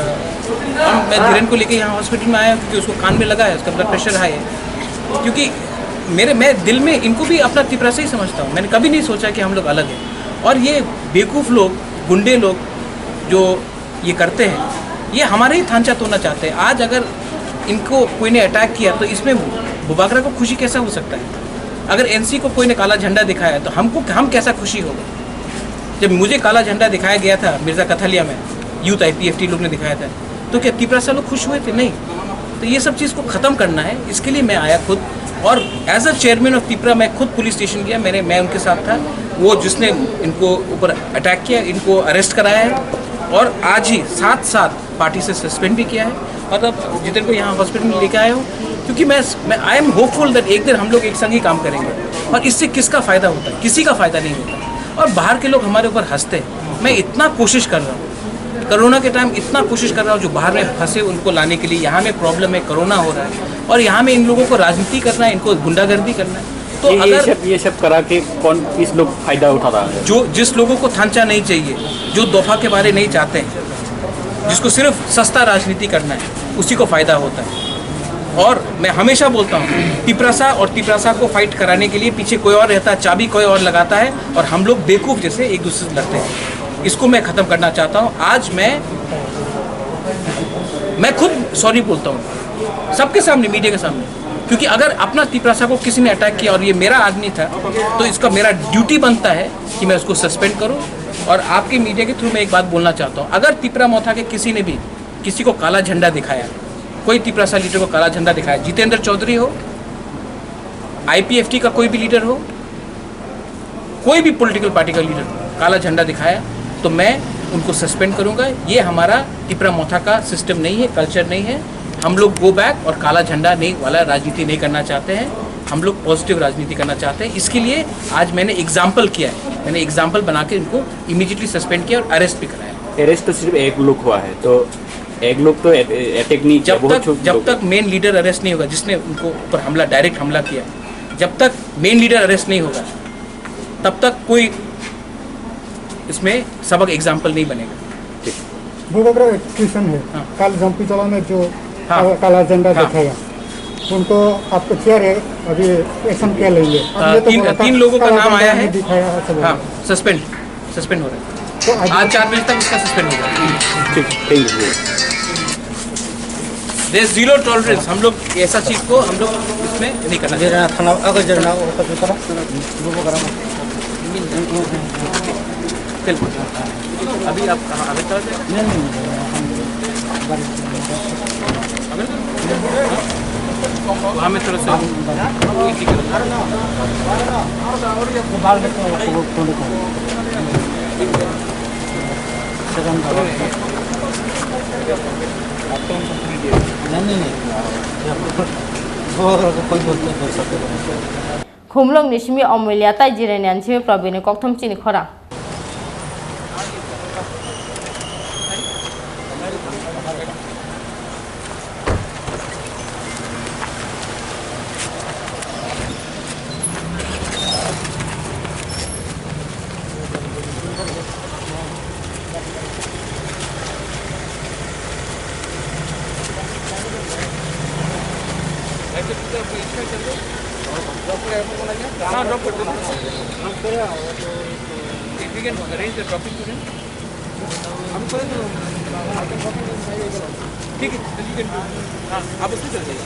हम मैं धीरेन को लेके यहाँ हॉस्पिटल में आया हूँ, क्योंकि उसको कान में लगा है, उसका ब्लड प्रेशर हाई है। क्योंकि मेरे मैं दिल में इनको भी अपना तिपरा से ही समझता हूँ। मैंने कभी नहीं सोचा कि हम लोग अलग हैं। और ये बेवकूफ़ लोग, गुंडे लोग जो ये करते हैं, ये हमारे ही थांचा तोड़ना चाहते हैं। आज अगर इनको कोई ने अटैक किया, तो इसमें बुबागरा को खुशी कैसा हो सकता है? अगर एनसी को कोई ने काला झंडा दिखाया, तो हमको हम कैसा खुशी होगा? जब मुझे काला झंडा दिखाया गया था मिर्जा कथलिया में, यूथ आईपीएफटी लोग ने दिखाया था, तो क्या तिपरासा लोग खुश हुए थे? नहीं। तो ये सब चीज़ को ख़त्म करना है, इसके लिए मैं आया खुद। और as a chairman of Tipra मैं खुद पुलिस स्टेशन गया, मैंने मैं उनके साथ था। वो जिसने इनको ऊपर अटैक किया, इनको अरेस्ट कराया है और आज ही साथ साथ पार्टी से सस्पेंड भी किया है। मतलब जितेन को यहाँ हॉस्पिटल में लेके आया हूँ, क्योंकि मैं मैं आई एम होपफुल दैट एक दिन हम लोग एक संग ही काम करेंगे। और इससे किसका फ़ायदा होता है? किसी का फ़ायदा नहीं होता। और बाहर के लोग हमारे ऊपर हंसते हैं। मैं इतना कोशिश कर रहा हूँ, कोरोना के टाइम इतना कोशिश कर रहा हूँ, जो बाहर में फंसे उनको लाने के लिए। यहाँ में प्रॉब्लम है, कोरोना हो रहा है, और यहाँ में इन लोगों को राजनीति करना है, इनको गुंडागर्दी करना है। तो ये, ये अगर सब ये सब करा के कौन किस लोग फायदा उठा रहा है? जो जिस लोगों को थांचा नहीं चाहिए, जो दफा के बारे नहीं चाहते हैं, जिसको सिर्फ सस्ता राजनीति करना है, उसी को फायदा होता है। और मैं हमेशा बोलता हूँ, तिपरासा और तिपरासा को फाइट कराने के लिए पीछे कोई और रहता है, चाबी कोई और लगाता है, और हम लोग बेवकूफ़ जैसे एक दूसरे से लड़ते हैं। इसको मैं ख़त्म करना चाहता हूँ। आज मैं मैं खुद सॉरी बोलता हूँ सबके सामने, मीडिया के सामने, क्योंकि अगर अपना तिपरासा को किसी ने अटैक किया और ये मेरा आदमी था, तो इसका मेरा ड्यूटी बनता है कि मैं उसको सस्पेंड करूँ। और आपके मीडिया के थ्रू मैं एक बात बोलना चाहता हूँ, अगर तिपरा मोथा के किसी ने भी किसी को काला झंडा दिखाया, कोई तिपरासा लीडर को काला झंडा दिखाया, जितेंद्र चौधरी हो, आईपीएफटी का कोई भी लीडर हो, कोई भी पॉलिटिकल पार्टी का लीडर काला झंडा दिखाया, तो मैं उनको सस्पेंड करूंगा। ये हमारा तिपरा मोथा का सिस्टम नहीं है, कल्चर नहीं है। हम लोग गो बैक और काला झंडा नहीं वाला राजनीति नहीं करना चाहते हैं। हम लोग पॉजिटिव राजनीति करना चाहते हैं। इसके लिए आज मैंने एग्जाम्पल किया है, मैंने एग्जाम्पल बना के इनको इमीडिएटली सस्पेंड किया और अरेस्ट भी कराया। अरेस्ट तो सिर्फ एक लोग हुआ है, तो एक लोग तो अटैक नहीं किया, जब बहुत तक छोटे जब लोग। तक मेन लीडर अरेस्ट नहीं होगा, जिसने उनको ऊपर हमला, डायरेक्ट हमला किया, जब तक मेन लीडर अरेस्ट नहीं होगा, तब तक कोई इसमें सबक एग्जाम्पल नहीं बनेगा। बुबागरा एक क्वेश्चन है। हाँ। कल जम्पी जला में जो हाँ। काला, काला झंडा हाँ। दिखाया, उनको आपको क्या रे-, अभी एक्शन क्या लेंगे? अ, आपने तो तीन- बोला था, तीन लोगों का काला नाम झंडा आया हमें है। दिखाया है सब। हाँ, सस्पेंड सस्पेंड हो रहा है। तो आज आज चार बजे तक उसका सस्पेंड होगा। ठीक, thank you. There zero tolerance. हम लोग ऐसा चीज को हम लोग इसमें नहीं करना चाहिए। Jirana thana, aga jirana, o kachu tara. Bubo kara. बिल्कुल। अभी आप कहाँ, अभी तरह से? वहाँ में थोड़ा सा। Bal de ko, ko, ko, ko. Khumlwng ni simi Omolya tai Jiranian simi Probini kokthum chini khorang. ठीक है, ठीक है। हाँ, आप उसमें चले जाइए।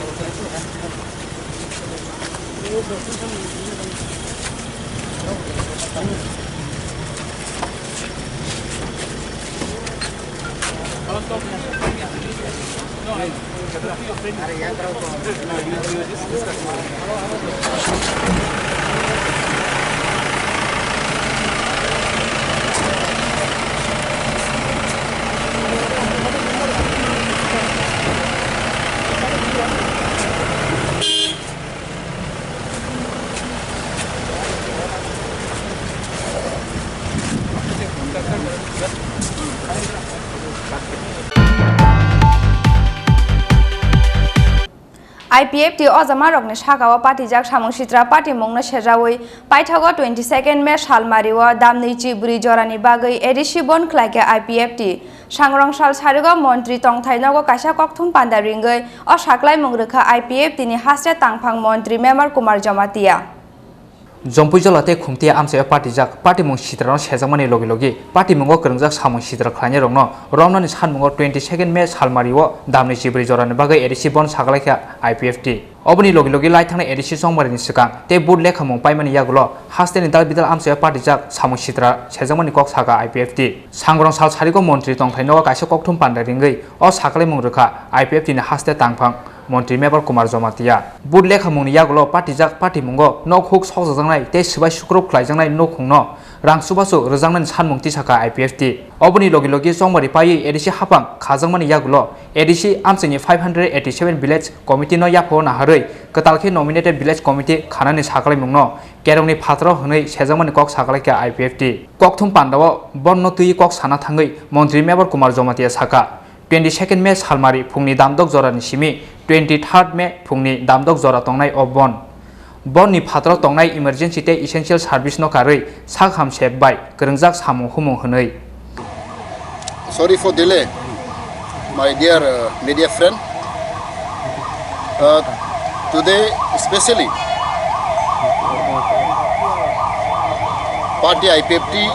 I P F T o jamarokni saka-o patijak samung sitra patimungno sejaui paithago twenty second May salmari-o damnwi chibrwi jorani bagwi A D C bon khlaikha I P F T. Sangrong sal sarigo montri tongthai nogo kaisa kokthum panda ringwi o saklaimung rwkha I P F T ni haste tangphang montri Mebar Kumar Jamatia. Jompuijola tei Khumtia amchaio patijak patimung sitrano sejakmani logi logi patimungo kwrwngjak samung sitra khlainairokno romnani sanmungo twenty second May salmari-o damni chibrwi jorani bagwi A D C bon sakalaikha I P F T. Oboni logi logi laithangnai A D C chongmarini swkang tei vote lekhamung paimani yagulo hasteni dal bidal amchaio patijak samung sitra sejakmani kok sakha I P F T. Sangrong sal sarigo montri tongthai nogo kaisa kokthum panda ringwi o sakalaimung rwkha I P F T ni haste tangphang montri Mebar Kumar Jamatia. Vote lekhamungni yagulo patijak patimungo nok huk sokjakjaknai tei swbai sukruk khlaijaknai nukhungno rang chubachu rwjaknani sanmung tisakha I P F T. Oboni logi logi chongmari paiwi A D C haphang khajakmani yagulo A D C amchaini five hundred eighty seven village committee no yaphao naharwi kwtal khe nominated village committee khanani sakalaimungno kerongni phataro hwnwi sejakmani kok sakalaikha I P F T. Kokthum pandao bonno twiwi kok sana thangwi montri Mebar Kumar Jamatia sakha, twenty second May salmari phungni damdok jorani simi twenty third May phungni damdok jora tongnai o bon. Bonni phataro tongnai emergency tei essential service no karwi sak hamsek bai kwrwngjak samung humung hwnwi. Sorry for delay, my dear, uh, media friend. Uh, today, especially, party I P F T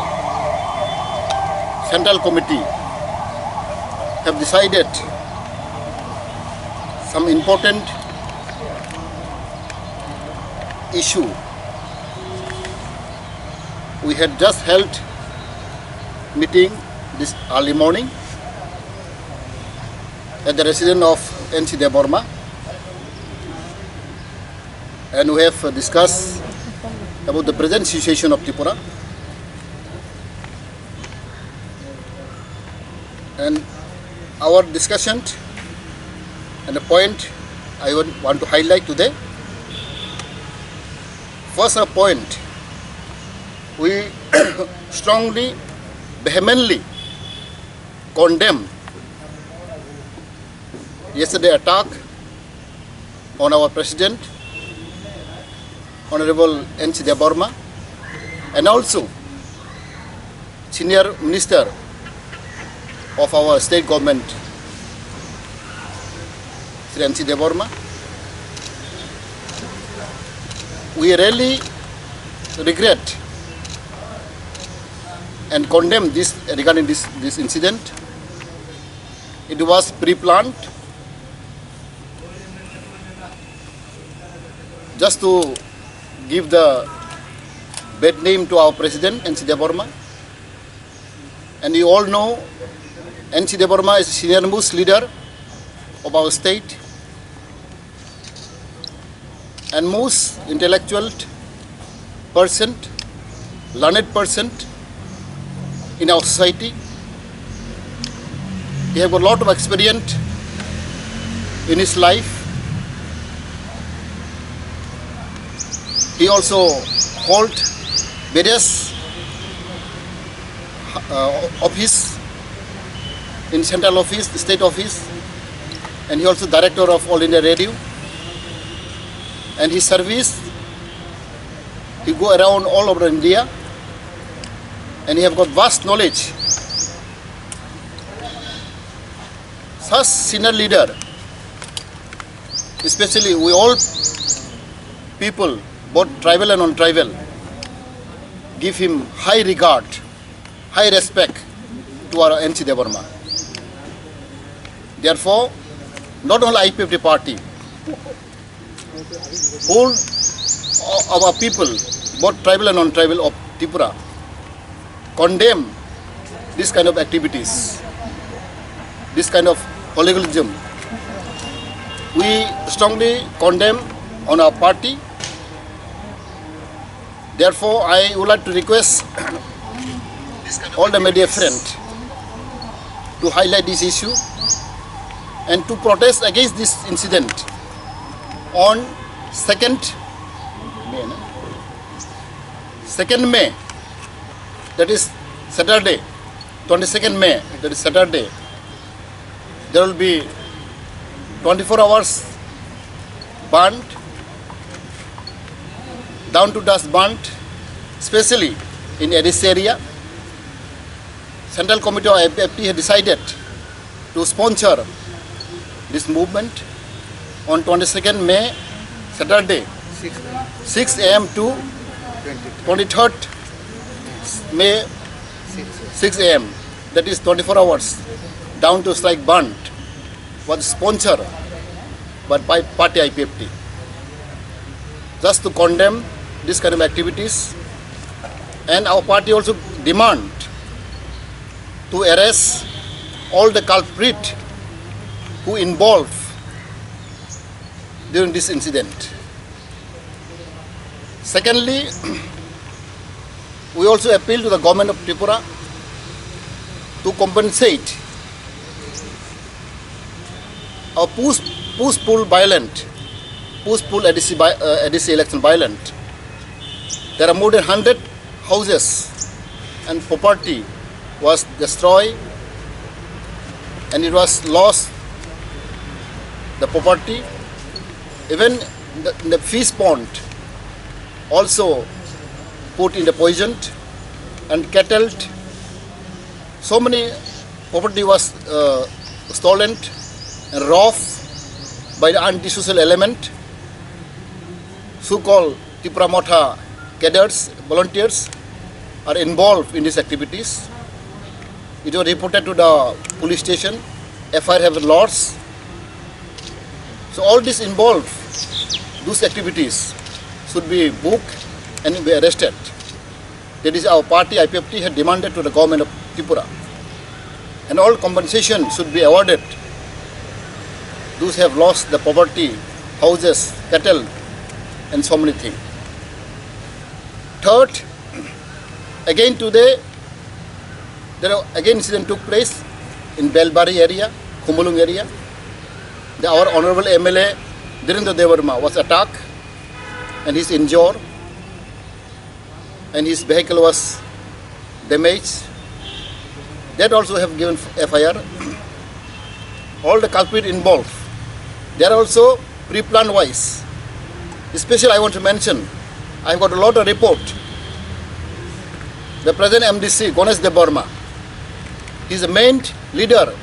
Central Committee have decided some important issue. We had just held meeting this early morning at the residence of N C Debbarma, and we have discussed about the present situation of Tripura. And our discussion and the point I want, want to highlight today. First, a point, we strongly, vehemently condemn yesterday attack on our President, Honorable N C Debbarma, and also Senior Minister of our State Government, Shri N C Debbarma. We really regret and condemn this, regarding this, this incident. It was pre-planned just to give the bad name to our President, N C Debbarma. And you all know, N C Debbarma is a senior most leader of our state and most intellectual person, learned person in our society. He have got lot of experience in his life. He also hold various uh, office in central office, state office, and he also director of All India Radio. And his service, he go around all over India, and he have got vast knowledge. Such senior leader, especially we all people, both tribal and non-tribal, give him high regard, high respect to our N C Debbarma. Therefore, not only I P F T party, whole o-, our people, both tribal and non-tribal of Tripura, condemn this kind of activities, this kind of hooliganism. We strongly condemn on our party. Therefore, I would like to request all the media friend to highlight this issue and to protest against this incident on second May, na? Second May, that is Saturday, twenty-second May, that is Saturday. There will be twenty-four hours bandh, down to dusk bandh, especially in A D C area. Central Committee of I P F T has decided to sponsor this movement on twenty-second May, Saturday, six a m to twenty-third May, six a m, that is twenty-four hours, down to strike bandh, was sponsored by, by party I P F T, just to condemn this kind of activities. And our party also demand to arrest all the culprit who involved during this incident. Secondly, we also appeal to the government of Tripura to compensate our push, push pull violent, push pull A D C, vi- uh, A D C election violent. There are more than hundred houses and property was destroyed, and it was lost, the property. Even the, the fish pond also put in the poison and kettled. So many property was uh, stolen and robbed by the antisocial element, so-called Tipra Motha cadres, volunteers are involved in these activities. It was reported to the police station, F I R have been lodged. So all these involved, those activities should be booked and be arrested. That is our party I P F T had demanded to the government of Tripura. And all compensation should be awarded those have lost the property, houses, cattle, and so many things. Third, again today, there are again incident took place in Belbari area, Khumulwng area. The, our honorable M L A Dhirendra Debbarma was attacked and he's injured, and his vehicle was damaged. That also have given F I R. All the culprit involved, they are also pre-plan wise. Especially, I want to mention, I have got a lot of report. The present M D C, Ganesh Debbarma, he is the main leader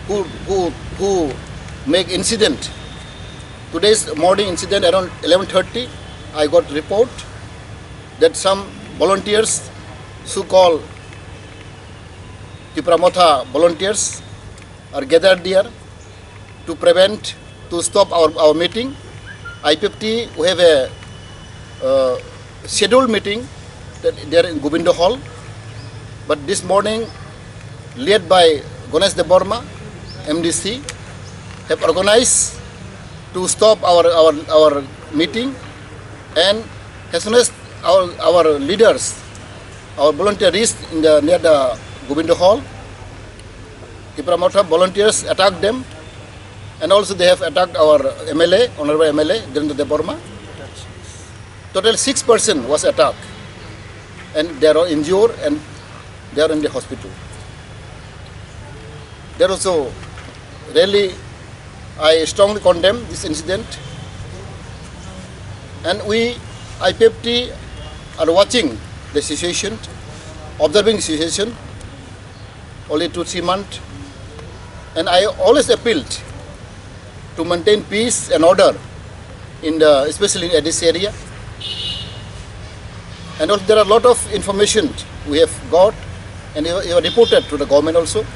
who, who, who make incident. Today's morning incident around eleven thirty, I got report that some volunteers, so-called Tipra Motha volunteers, are gathered there to prevent, to stop our, our meeting. I P F T, we have a uh, scheduled meeting that there in Govinda Hall. But this morning, led by Ganesh Debbarma, M D C, have organized to stop our, our, our meeting, and as soon as our, our leaders, our volunteers reached in the, near the Govinda Hall, Tipra Motha volunteers attacked them, and also they have attacked our M L A, Honorable M L A Dhirendra Debbarma. Total six person was attacked, and they are all injured, and they are in the hospital. There also, really, I strongly condemn this incident, and we, I P F T, are watching the situation, observing the situation only two, three months, and I always appealed to maintain peace and order in the, especially in A D C area. And also there are a lot of information we have got, and you, you have reported to the government also.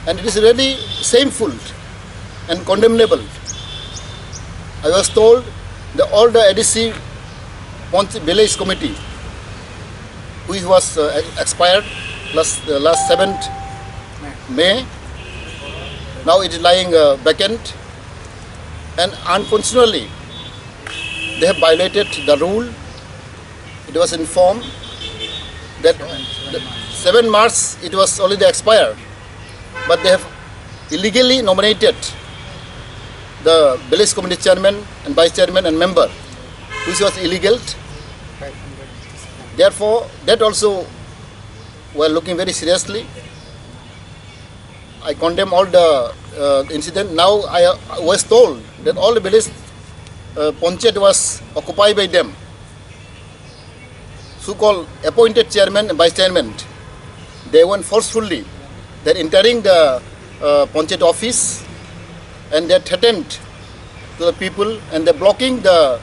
And it is really shameful and condemnable. I was told that all the A D C Ponche village committee, which was, uh, expired last, uh, last seventh May, now it is lying, uh, vacant, and unfortunately, they have violated the rule. It was informed that the seven March it was already expired, but they have illegally nominated the village committee chairman and vice chairman and member, which was illegal. Therefore, that also we are looking very seriously. I condemn all the, uh, incident. Now I, uh, was told that all the village, uh, panchayat was occupied by them. So-called appointed chairman and vice chairman, they went forcefully. They're entering the, uh, panchayat office, and they threatened to the people, and they're blocking the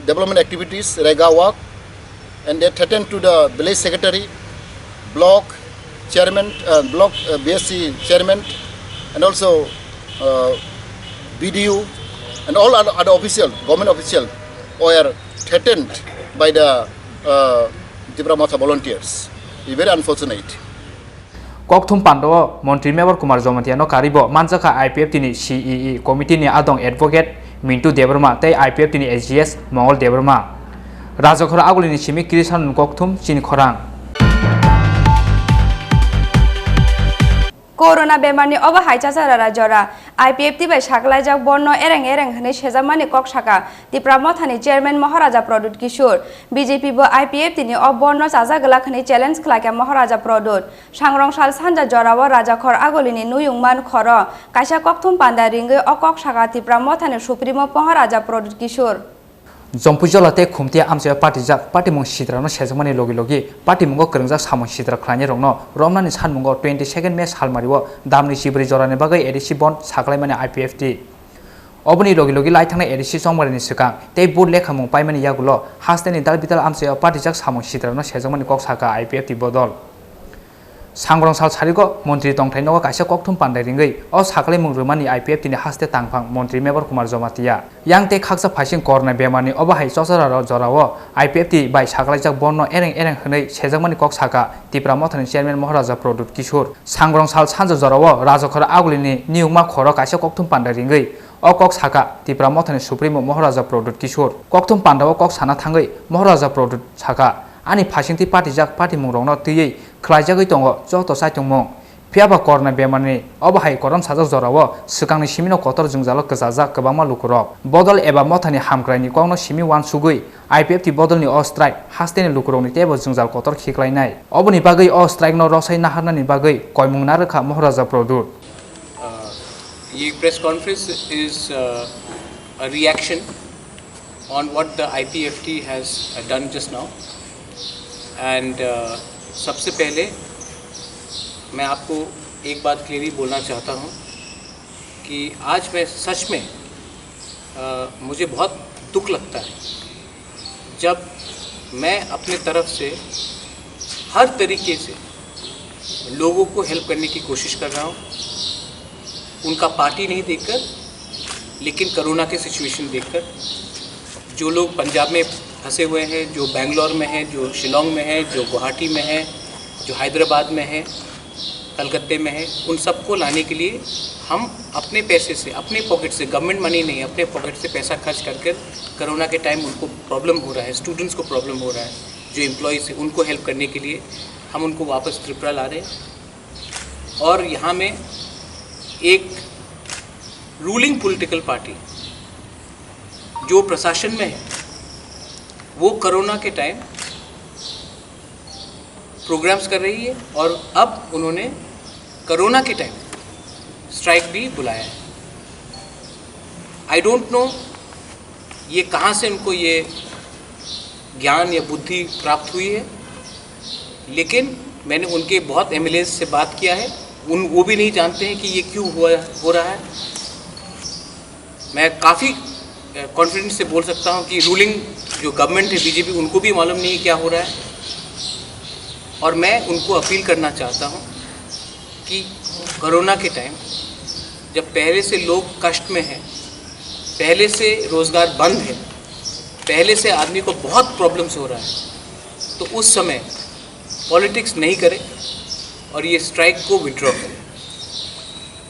development activities, rega work, and they threatened to the village secretary, block chairman, uh, block, uh, B S C chairman, and also, uh, B D O, and all other, other official, government official were threatened by the, uh, Tipra Motha volunteers. It's very unfortunate. Kokthum pandao Montri Mebar Kumar Jamatia no karibo manjakha I P F T ni C E E committee ni adong advocate Mintu Debbarma tei I P F T ni S G S Mongol Debbarma. Rajakhor agulini simi Krisan Kokthum chini khorang. Corona bemarni obo hai chachara jora I P F T bai saklaijak bonno ereng ereng hwnwi sejakmani kok saka Tipra Mothani chairman Maharaja Pradyut Kishore. B J P bo I P F T ni o bonno chajak glak hwnwi challenge khlaikha Maharaja Pradyut. Sangrong sal sanja jorao Rajakhor agulini nuyung man khoro kaisa kokthum panda ringwi o kok saka Tipra Mothani Supremo Maharaja Pradyut Kishore. Jompuijola tei Khumtia amchaio patijak patimung sitrano sejakmani logi logi patimungo kwrwngjak samung sitra khlainairokno romnani sanmungo twenty second May salmario damni chibrwi jorani bagwi A D C bond saklaimani I P F T. Oboni logi logi lai thangnai A D C chongmarini swkang tei vote lekhamung paimani yagulo hasteni dalbital amchaio patijak samung sitrano sejakmani kok saka I P F T bodol. Sangrong sal sarigo montri tongthai nogo kaisa kokthum pandai ringwi o saklaimung rwmani I P F T ni haste tangphang montri Mebar Kumar Jamatia. Yang tei khaksa phaising corona bemarni obo hai chochararo jorao I P F T bai saklaijak bonno ereng ereng hwnwi sejakmani kok saka Tipra Mothani chairman Maharaja Pradyut Kishore. Sangrong sal sanja jorao Rajakhor agulini niyungma khoro kaisa kokthum pandai ringwi o kok saka Tipra Mothani Supremo Maharaja Pradyut Kishore. Kokthum pandao kok sana thangwi Maharaja Pradyut saka, ani phaisingtwi patijak patimungrokno twiwi khlaijagwi tongo joto chaitongmung. Phiyaba corona bemarni obo hai korom sajak jorao swkangni simino kotor jwngjalo kwchajak kwbangma lukurok. Bodol eba mothani hamkraini kokno simi uansugwi I P F T bodolni o strike hasteni lukurokni teibo jwngjal kotor khiklainai. Oboni bagwi o strike no rosai naharnani bagwi koimung narwkha Maharaja Pradyut. Uh, ये press conference is a reaction on what the IPFT has done just now. And सबसे पहले मैं आपको एक बात क्लियरली बोलना चाहता हूँ कि आज मैं सच में, अ, मुझे बहुत दुख लगता है जब मैं अपने तरफ से हर तरीके से लोगों को हेल्प करने की कोशिश कर रहा हूँ, उनका पार्टी नहीं देखकर, लेकिन कोरोना के सिचुएशन देखकर। जो लोग पंजाब में फंसे हुए हैं, जो बैंगलोर में हैं, जो शिलोंग में हैं, जो गुवाहाटी में हैं, जो हैदराबाद में हैं, कलकत्ते में हैं, उन सबको लाने के लिए हम अपने पैसे से, अपने पॉकेट से, गवर्नमेंट मनी नहीं, अपने पॉकेट से पैसा खर्च करके कोरोना के टाइम उनको प्रॉब्लम हो रहा है, स्टूडेंट्स को प्रॉब्लम हो रहा है, जो एम्प्लॉयज़ हैं उनको हेल्प करने के लिए हम उनको वापस त्रिपुरा ला रहे हैं। और यहाँ में एक रूलिंग पॉलिटिकल पार्टी जो प्रशासन में है, वो कोरोना के टाइम प्रोग्राम्स कर रही है और अब उन्होंने कोरोना के टाइम स्ट्राइक भी बुलाया है। आई डोंट नो ये कहाँ से उनको ये ज्ञान या बुद्धि प्राप्त हुई है, लेकिन मैंने उनके बहुत एमएलए से बात किया है। उन वो भी नहीं जानते हैं कि ये क्यों हुआ, हो रहा है। मैं काफ़ी कॉन्फिडेंस से बोल सकता हूँ कि रूलिंग जो गवर्नमेंट है बीजेपी, उनको भी मालूम नहीं है क्या हो रहा है। और मैं उनको अपील करना चाहता हूँ कि कोरोना के टाइम जब पहले से लोग कष्ट में हैं, पहले से रोज़गार बंद है, पहले से आदमी को बहुत प्रॉब्लम्स हो रहा है, तो उस समय पॉलिटिक्स नहीं करें और ये स्ट्राइक को विड्रॉ करें।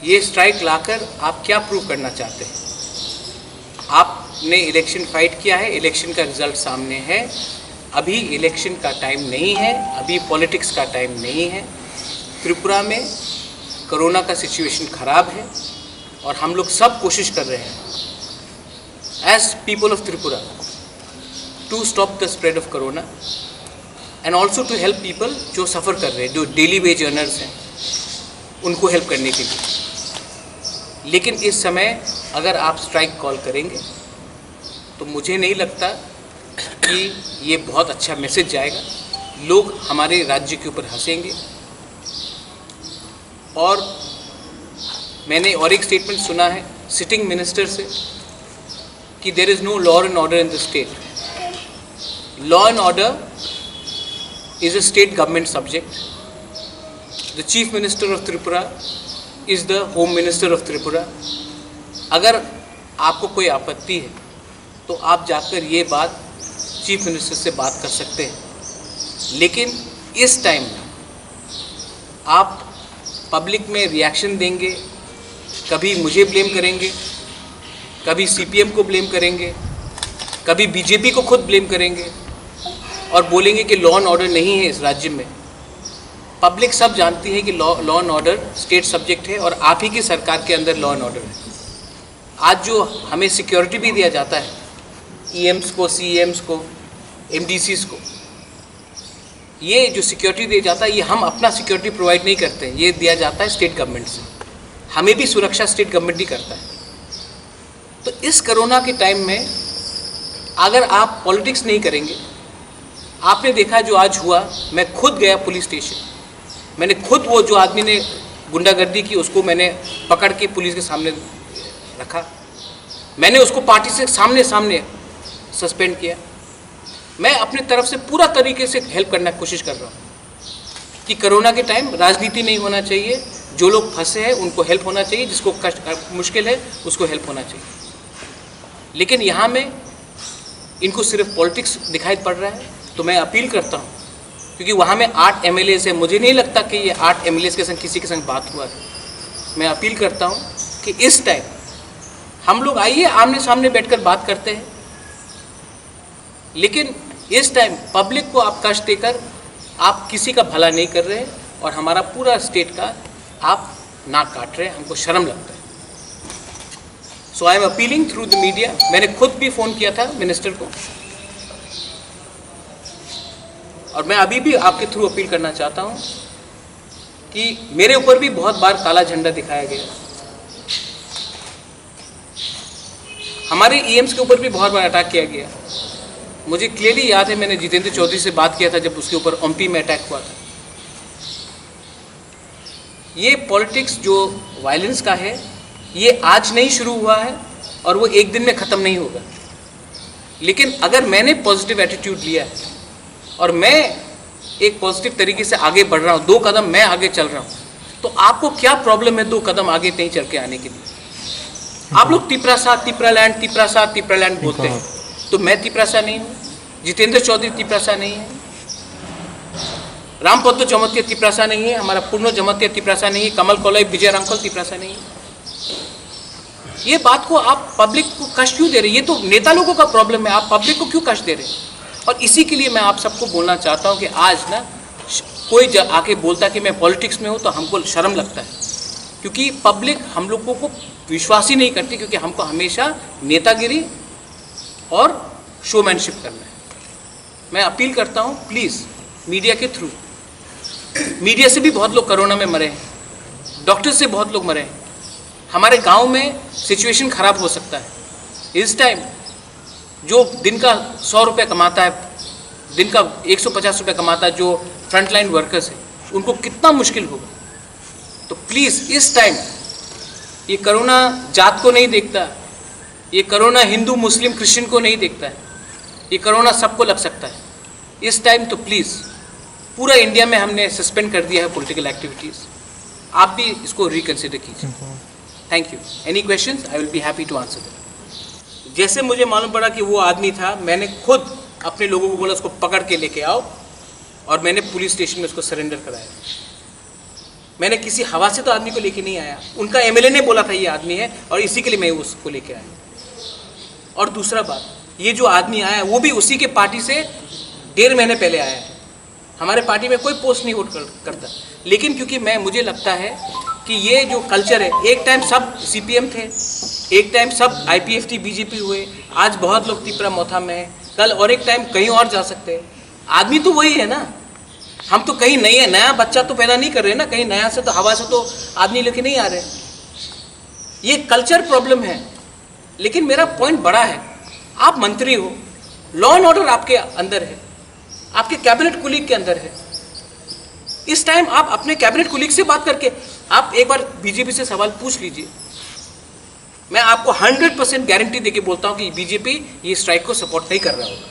ये स्ट्राइक लाकर आप क्या प्रूव करना चाहते हैं? आपने इलेक्शन फाइट किया है, इलेक्शन का रिजल्ट सामने है। अभी इलेक्शन का टाइम नहीं है, अभी पॉलिटिक्स का टाइम नहीं है। त्रिपुरा में कोरोना का सिचुएशन ख़राब है और हम लोग सब कोशिश कर रहे हैं as people of Tripura to stop the spread of corona and also to help people जो सफ़र कर रहे हैं, जो डेली वेज अर्नर्स हैं, उनको हेल्प करने के लिए। लेकिन इस समय अगर आप स्ट्राइक कॉल करेंगे तो मुझे नहीं लगता कि ये बहुत अच्छा मैसेज जाएगा। लोग हमारे राज्य के ऊपर हंसेंगे। और मैंने और एक स्टेटमेंट सुना है सिटिंग मिनिस्टर से कि there is no law and order in the state. Law and order is a state government subject. The Chief Minister of Tripura is the Home Minister of Tripura. अगर आपको कोई आपत्ति है तो आप जाकर ये बात चीफ मिनिस्टर से बात कर सकते हैं। लेकिन इस टाइम आप पब्लिक में रिएक्शन देंगे, कभी मुझे ब्लेम करेंगे, कभी सीपीएम को ब्लेम करेंगे, कभी बीजेपी को खुद ब्लेम करेंगे और बोलेंगे कि लॉ एंड ऑर्डर नहीं है इस राज्य में। पब्लिक सब जानती है कि law law and order state subject है और आप ही की सरकार के अंदर लॉ एंड ऑर्डर है। आज जो हमें सिक्योरिटी भी दिया जाता है ईएम्स को, सीईएम्स को, एमडीसीज को, ये जो सिक्योरिटी दिया जाता है, ये हम अपना सिक्योरिटी प्रोवाइड नहीं करते, ये दिया जाता है स्टेट गवर्नमेंट से। हमें भी सुरक्षा स्टेट गवर्नमेंट ही करता है। तो इस कोरोना के टाइम में अगर आप पॉलिटिक्स नहीं करेंगे, आपने देखा जो आज हुआ, मैं खुद गया पुलिस स्टेशन, मैंने खुद वो जो आदमी ने गुंडागर्दी की, उसको मैंने पकड़ के पुलिस के सामने रखा। मैंने उसको पार्टी से सामने सामने सस्पेंड किया। मैं अपनी तरफ से पूरा तरीके से हेल्प करने की कोशिश कर रहा हूँ कि कोरोना के टाइम राजनीति नहीं होना चाहिए, जो लोग फंसे हैं उनको हेल्प होना चाहिए, जिसको कष्ट, मुश्किल है, उसको हेल्प होना चाहिए। लेकिन यहाँ में इनको सिर्फ पॉलिटिक्स दिखाई पड़ रहा है। तो मैं अपील करता हूँ, क्योंकि वहाँ में आठ एमएलए हैं, मुझे नहीं लगता कि ये आठ एमएलए के संग किसी के संग बात हुआ है। मैं अपील करता हूँ कि इस टाइम हम लोग आइए, आमने सामने बैठकर बात करते हैं, लेकिन इस टाइम पब्लिक को आप कष्ट देकर आप किसी का भला नहीं कर रहे और हमारा पूरा स्टेट का आप नाक काट रहे हैं, हमको शर्म लगता है। So I am appealing through the media। मैंने खुद भी फ़ोन किया था मिनिस्टर को और मैं अभी भी आपके थ्रू अपील करना चाहता हूँ कि मेरे ऊपर भी बहुत बार काला झंडा दिखाया गया, हमारे ईएम्स के ऊपर भी बहुत बार अटैक किया गया। मुझे क्लियरली याद है, मैंने जितेंद्र चौधरी से बात किया था जब उसके ऊपर ओमपी में अटैक हुआ था। ये पॉलिटिक्स जो वायलेंस का है, ये आज नहीं शुरू हुआ है और वो एक दिन में ख़त्म नहीं होगा। लेकिन अगर मैंने पॉजिटिव एटीट्यूड लिया है और मैं एक पॉजिटिव तरीके से आगे बढ़ रहा हूँ, दो कदम मैं आगे चल रहा हूँ, तो आपको क्या प्रॉब्लम है दो कदम आगे कहीं चल के आने के लिए? आप लोग तिपरासा, तिपरालैंड, तिपरासा, तिपरालैंड बोलते हैं, तो मैं तिपरासा नहीं हूँ, जितेंद्र चौधरी तिपरासा नहीं है, रामपद्म जमातिया तिपरासा नहीं है, हमारा पूर्ण जमातिया तिपरासा नहीं है, कमल कलई, विजय रांखल तिपरासा नहीं है। ये बात को आप पब्लिक को कष्ट क्यों दे रहे हैं? ये तो नेता लोगों का प्रॉब्लम है, आप पब्लिक को क्यों कष्ट दे रहे हैं? और इसी के लिए मैं आप सबको बोलना चाहता हूँ कि आज ना श-, कोई ज-, आके बोलता कि मैं पॉलिटिक्स में हूँ, तो हमको शर्म लगता है, क्योंकि पब्लिक हम लोगों को विश्वास ही नहीं करती, क्योंकि हमको हमेशा नेतागिरी और शोमैनशिप करना है। मैं अपील करता हूँ, प्लीज़, मीडिया के थ्रू, मीडिया से भी बहुत लोग कोरोना में मरे हैं, डॉक्टर से बहुत लोग मरे हैं, हमारे गांव में सिचुएशन ख़राब हो सकता है। इस टाइम जो दिन का सौ रुपये कमाता है, दिन का एक सौ पचास रुपये कमाता है जो फ्रंटलाइन वर्कर्स है, उनको कितना मुश्किल होगा। तो प्लीज़, इस टाइम ये कोरोना जात को नहीं देखता, ये कोरोना हिंदू, मुस्लिम, क्रिश्चियन को नहीं देखता है, ये कोरोना सबको लग सकता है। इस टाइम तो प्लीज़, पूरा इंडिया में हमने सस्पेंड कर दिया है पॉलिटिकल एक्टिविटीज़, आप भी इसको रिकंसिडर कीजिए। Thank you. Any questions? I will be happy to answer them. जैसे मुझे मालूम पड़ा कि वो आदमी था, मैंने खुद अपने लोगों को बोला, "उसको पकड़ के लेके आओ," और मैंने पुलिस स्टेशन में उसको सरेंडर कराया। मैंने किसी हवा से तो आदमी को लेके नहीं आया, उनका एमएलए ने बोला था ये आदमी है और इसी के लिए मैं उसको लेके आया। और दूसरा बात, ये जो आदमी आया वो भी उसी के पार्टी से डेढ़ महीने पहले आया है। हमारे पार्टी में कोई पोस्ट नहीं होल्ड कर, करता, लेकिन क्योंकि मैं, मुझे लगता है कि ये जो कल्चर है, एक टाइम सब सीपीएम थे, एक टाइम सब आईपीएफटी, बीजेपी हुए, आज बहुत लोग तिपरा मोथा में है, कल और एक टाइम कहीं और जा सकते हैं। आदमी तो वही है ना, हम तो कहीं नए, नया बच्चा तो पैदा नहीं कर रहे ना, कहीं नया से तो, हवा से तो आदमी लेके नहीं आ रहे। ये कल्चर प्रॉब्लम है। लेकिन मेरा पॉइंट बड़ा है, आप मंत्री हो, लॉ एंड ऑर्डर आपके अंदर है, आपके कैबिनेट कुलीग के अंदर है। इस टाइम आप अपने कैबिनेट कुलीग से बात करके, आप एक बार बीजेपी से सवाल पूछ लीजिए, मैं आपको हंड्रेड परसेंट गारंटी देके बोलता हूँ कि बीजेपी ये स्ट्राइक को सपोर्ट नहीं कर रहा होगा।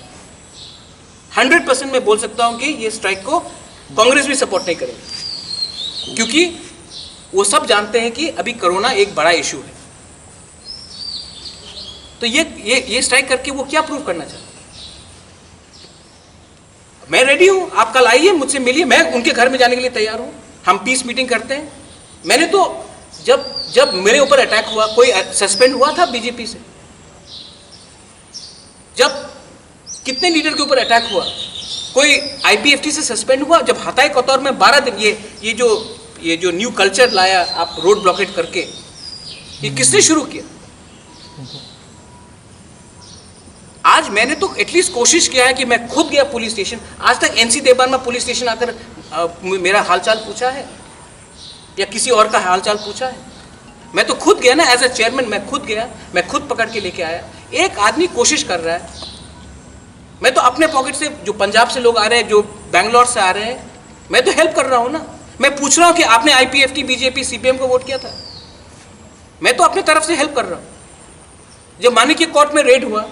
हंड्रेड परसेंट मैं बोल सकता हूँ कि ये स्ट्राइक को कांग्रेस भी सपोर्ट नहीं करेगी, क्योंकि वो सब जानते हैं कि अभी कोरोना एक बड़ा इशू है। तो ये, ये, ये स्ट्राइक करके वो क्या प्रूव करना चाहते हैं? मैं रेडी हूँ, आप कल आइए, मुझसे मिलिए, मैं उनके घर में जाने के लिए तैयार हूँ। हम पीस मीटिंग करते हैं। मैंने तो, जब, जब मेरे ऊपर अटैक हुआ, कोई सस्पेंड हुआ था बीजेपी से? जब कितने लीडर के ऊपर अटैक हुआ, कोई आईपीएफटी से सस्पेंड हुआ? जब हताई कतौर में बारह दिन, ये, ये जो, ये जो न्यू कल्चर लाया आप रोड ब्लॉकेड करके, ये किसने शुरू किया? आज मैंने तो एटलीस्ट कोशिश किया है कि मैं खुद गया पुलिस स्टेशन। आज तक एनसी देवान में पुलिस स्टेशन आकर, अ, म-, मेरा हालचाल पूछा है या किसी और का हालचाल पूछा है? मैं तो खुद गया ना, एज अ चेयरमैन मैं खुद गया, मैं खुद पकड़ के लेके आया। एक आदमी कोशिश कर रहा है। मैं तो अपने पॉकेट से, जो पंजाब से लोग आ रहे हैं, जो बैंगलोर से आ रहे हैं, मैं तो हेल्प कर रहा हूँ ना। मैं पूछ रहा हूँ कि आपने आईपीएफटी, बीजेपी, सीपीएम को वोट किया था? मैं तो अपने तरफ से हेल्प कर रहा हूँ। जब मानिक के कोर्ट में रेड हुआ,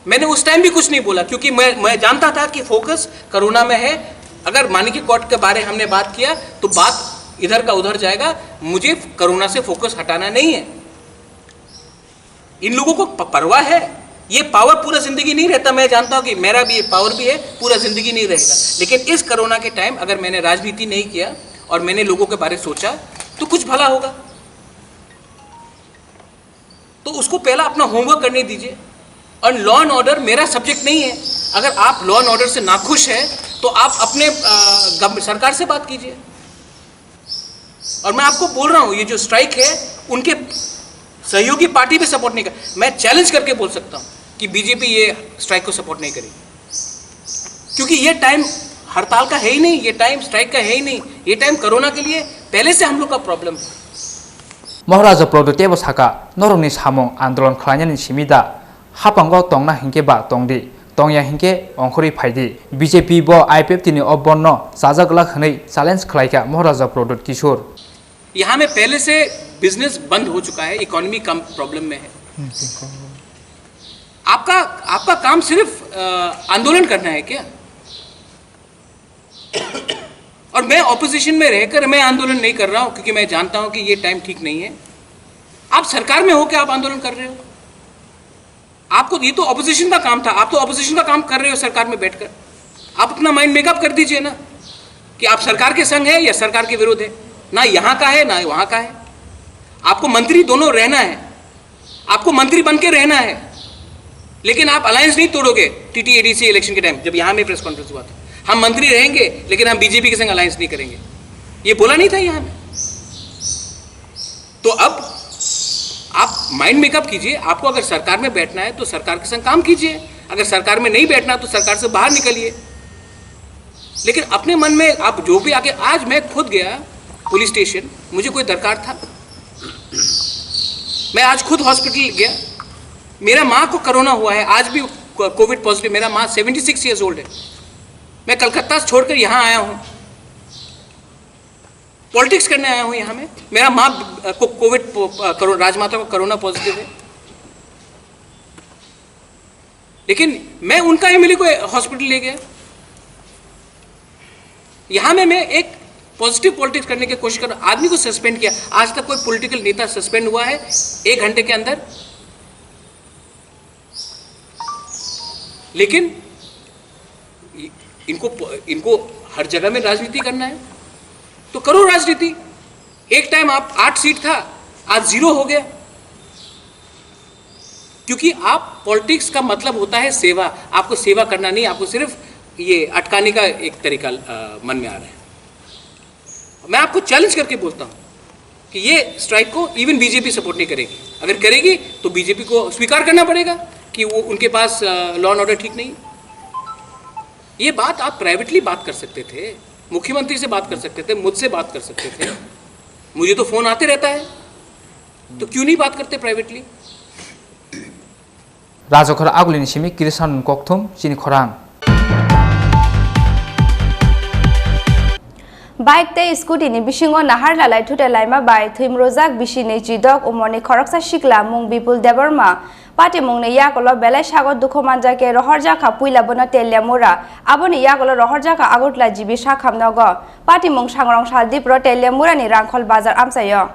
मैंने उस टाइम भी कुछ नहीं बोला, क्योंकि मैं, मैं जानता था कि फोकस कोरोना में है। अगर मानिक के कोर्ट के बारे हमने बात किया तो बात इधर का उधर जाएगा। मुझे कोरोना से फोकस हटाना नहीं है। इन लोगों को प-, परवाह है। ये पावर पूरा जिंदगी नहीं रहता। मैं जानता हूँ कि मेरा भी ये पावर भी है, पूरा जिंदगी नहीं रहेगा। लेकिन इस कोरोना के टाइम अगर मैंने राजनीति नहीं किया और मैंने लोगों के बारे सोचा, तो कुछ भला होगा। तो उसको पहला अपना होमवर्क करने दीजिए। और लॉ एंड ऑर्डर मेरा सब्जेक्ट नहीं है। अगर आप लॉ एंड ऑर्डर से नाखुश हैं, तो आप अपने, अ, गव-, सरकार से बात कीजिए। और मैं आपको बोल रहा हूँ, ये जो स्ट्राइक है, उनके सहयोगी पार्टी भी सपोर्ट नहीं कर। मैं चैलेंज करके बोल सकता हूँ कि बीजेपी ये स्ट्राइक को सपोर्ट नहीं करेगी, क्योंकि ये टाइम हड़ताल का है ही नहीं, ये टाइम स्ट्राइक का है ही नहीं। ये टाइम कोरोना के लिए पहले से हम लोग का प्रॉब्लम है। Moharaja Pradyot teibo saka, norokni samung andolon khlainani simi da? Haphango tongna hinkhe ba tongdi, tongya hinkhe ongkhorwi phaidi. B J P bo I P F T ni o bonno chajak glak hwnwi challenge khlaikha Moharaja Pradyot Kishore. यहाँ में पहले से बिजनेस बंद हो चुका है, इकोनॉमी कम प्रॉब्लम में है। आपका, आपका काम सिर्फ, अ, आंदोलन करना है क्या? और मैं ऑपोजिशन में रहकर मैं आंदोलन नहीं कर रहा हूं, क्योंकि मैं जानता हूं कि ये टाइम ठीक नहीं है। आप सरकार में होकर आप आंदोलन कर रहे हो। आपको, ये तो ऑपोजिशन का काम था, आप तो ऑपोजिशन का काम कर रहे हो सरकार में बैठकर। आप अपना माइंड मेकअप कर दीजिए ना कि आप सरकार के संग है या सरकार के विरुद्ध है। ना यहाँ का है, ना वहाँ का है। आपको मंत्री दोनों रहना है, आपको मंत्री बन के रहना है, लेकिन आप अलायंस नहीं तोड़ोगे। टीटीएडीसी इलेक्शन के टाइम जब यहाँ में प्रेस कॉन्फ्रेंस हुआ था, हम मंत्री रहेंगे, लेकिन हम बीजेपी के संग अलायंस नहीं करेंगे, ये बोला नहीं था यहाँ में। तो अब आप माइंड मेकअप कीजिए, आपको अगर सरकार में बैठना है तो सरकार के संग काम कीजिए, अगर सरकार में नहीं बैठना तो सरकार से बाहर निकलिए। लेकिन अपने मन में आप जो भी आके, आज मैं खुद गया पुलिस स्टेशन, मुझे कोई दरकार था, मैं आज खुद हॉस्पिटल गया। मेरा माँ को कोरोना हुआ है, आज भी कोविड पॉजिटिव, मेरा माँ सेवेंटी सिक्स ईयर्स ओल्ड है। मैं कलकत्ता से छोड़कर यहाँ आया हूँ, पॉलिटिक्स करने आया हूँ यहाँ में। मेरा माँ को कोविड पो- कोरो- राजमाता को कोरोना पॉजिटिव है, लेकिन मैं उनका एमएलए को हॉस्पिटल ले गया। यहाँ में मैं एक पॉजिटिव पॉलिटिक्स करने की कोशिश कर रहा हूँ। आदमी को सस्पेंड किया, आज तक कोई पॉलिटिकल नेता सस्पेंड हुआ है एक घंटे के अंदर? लेकिन इ- इनको प- इनको हर जगह में राजनीति करना है तो करो राजनीति। एक टाइम आप आठ सीट था, आज जीरो हो गया। क्योंकि आप पॉलिटिक्स का मतलब होता है सेवा। आपको सेवा करना नहीं, आपको सिर्फ ये अटकाने का एक तरीका अ, मन में आ रहा है। मैं आपको चैलेंज करके बोलता हूँ कि ये स्ट्राइक को इवन बीजेपी सपोर्ट नहीं करेगी। अगर करेगी तो बीजेपी को स्वीकार करना पड़ेगा कि वो उनके पास लॉ एंड ऑर्डर ठीक नहीं। ये बात आप प्राइवेटली बात कर सकते थे, मुख्यमंत्री से बात कर सकते थे, मुझसे बात कर सकते थे। मुझे तो फोन आते रहता है, तो क्यों नहीं बात करते privately? Rajokhor agulini simi Krisan kokthum chini khorang. Bike tei scooty ni bisingo nahar lalai thute laima bai thwimrojak bisi neichi dok umorni khoroksa sikla mung Bipul Debbarma. Patimungni yakulo belai sago dukhu manjakhe rohorjakha puila bono Teliamura, aboni yakulo rohorjakha Agartala G B sakhamnogo. Patimung sangrong saldipro Teliamurani Rangkhol bazar amchaio.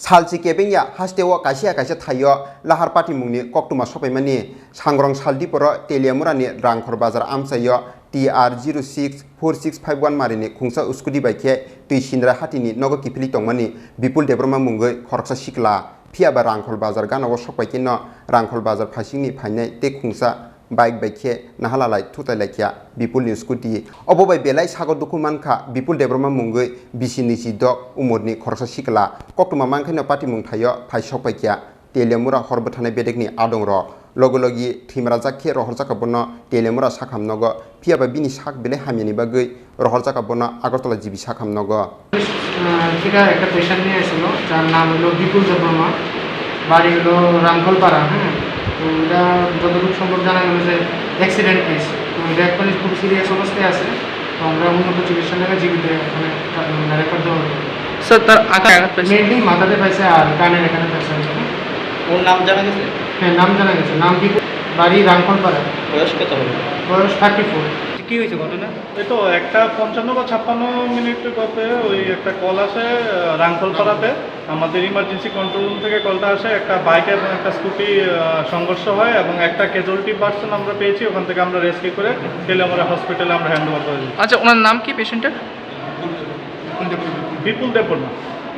Salchi kebengya hasteo kaisa kaisa thaio lahar patimungni koktwma sopaimani. Sangrong saldiporo Teliamurani Rangkhor bazar amchaio T R zero six four six five one marini khungsa scooty bai khe twi sindra hatini nogo kiphilwi tongmani Bipul Debbarma mungwi khoroksa sikla. Phiyaba Rangkhol bazar ganao sokpai kheno Rangkhol bazar phaisingni phainai tei khungsa bike bai khe nahalalai thutailai kha Bipulni scooty. Obo bai belai sago dukhu mankha Bipul Debbarma mungwi bisi nisi dok umorni khoroksa sikla. Koktwma mankhaino patimung thaio phai sokpai kha Teliamura hor bwthanai bedekni adongrok. Logi logi thwimrajak khe rohorjakha bono Teliamura sakhamnogo. Phiyaba bini sak belai hamyani bagwi rohorjakha bono Agartala G B sakhamnogo. আহ, যেটা একটা পেশেন্ট নিয়ে এসেছিল, যার নাম হলো বিপুল দেববর্মা, বাড়ি হলো রামখলপাড়া। হ্যাঁ, তো এটা যতটুকু সম্ভব জানা গেল যে অ্যাক্সিডেন্ট কেস। তো এটা এখন খুব সিরিয়াস অবস্থায় আছে। তো আমরা উন্নত চিকিৎসার জন্য জিবিতে ওখানে রেফার দেওয়া হলো। স্যার, তার আঘাত আঘাত পাইছে। মেইনলি মাথাতে পাইছে আর কানের এখানে পাইছে। ওর নাম জানা গেছে? হ্যাঁ, নাম জানা গেছে, নাম বিপুল, বাড়ি রামখলপাড়া। বয়স কত হবে? বয়স থার্টি ফোর। কি হয়েছে ঘটনা? এই তো একটা পঞ্চান্ন বা ছাপ্পান্ন মিনিট গতে ওই একটা কল আসে আহ, রাংখলপাড়াতে। আমাদের ইমার্জেন্সি কন্ট্রোল রুম থেকে কলটা আসে, একটা বাইক এবং একটা স্কুটি আহ, সংঘর্ষ হয় এবং একটা ক্যাজুয়ালিটি পার্সন আমরা পেয়েছি। ওখান থেকে আমরা রেস্কিউ করে তেলিয়ামুড়া হসপিটালে আমরা হ্যান্ড ওভার করে দিই। আচ্ছা, ওনার নাম কি পেশেন্টের? বিপুল দেববর্মা।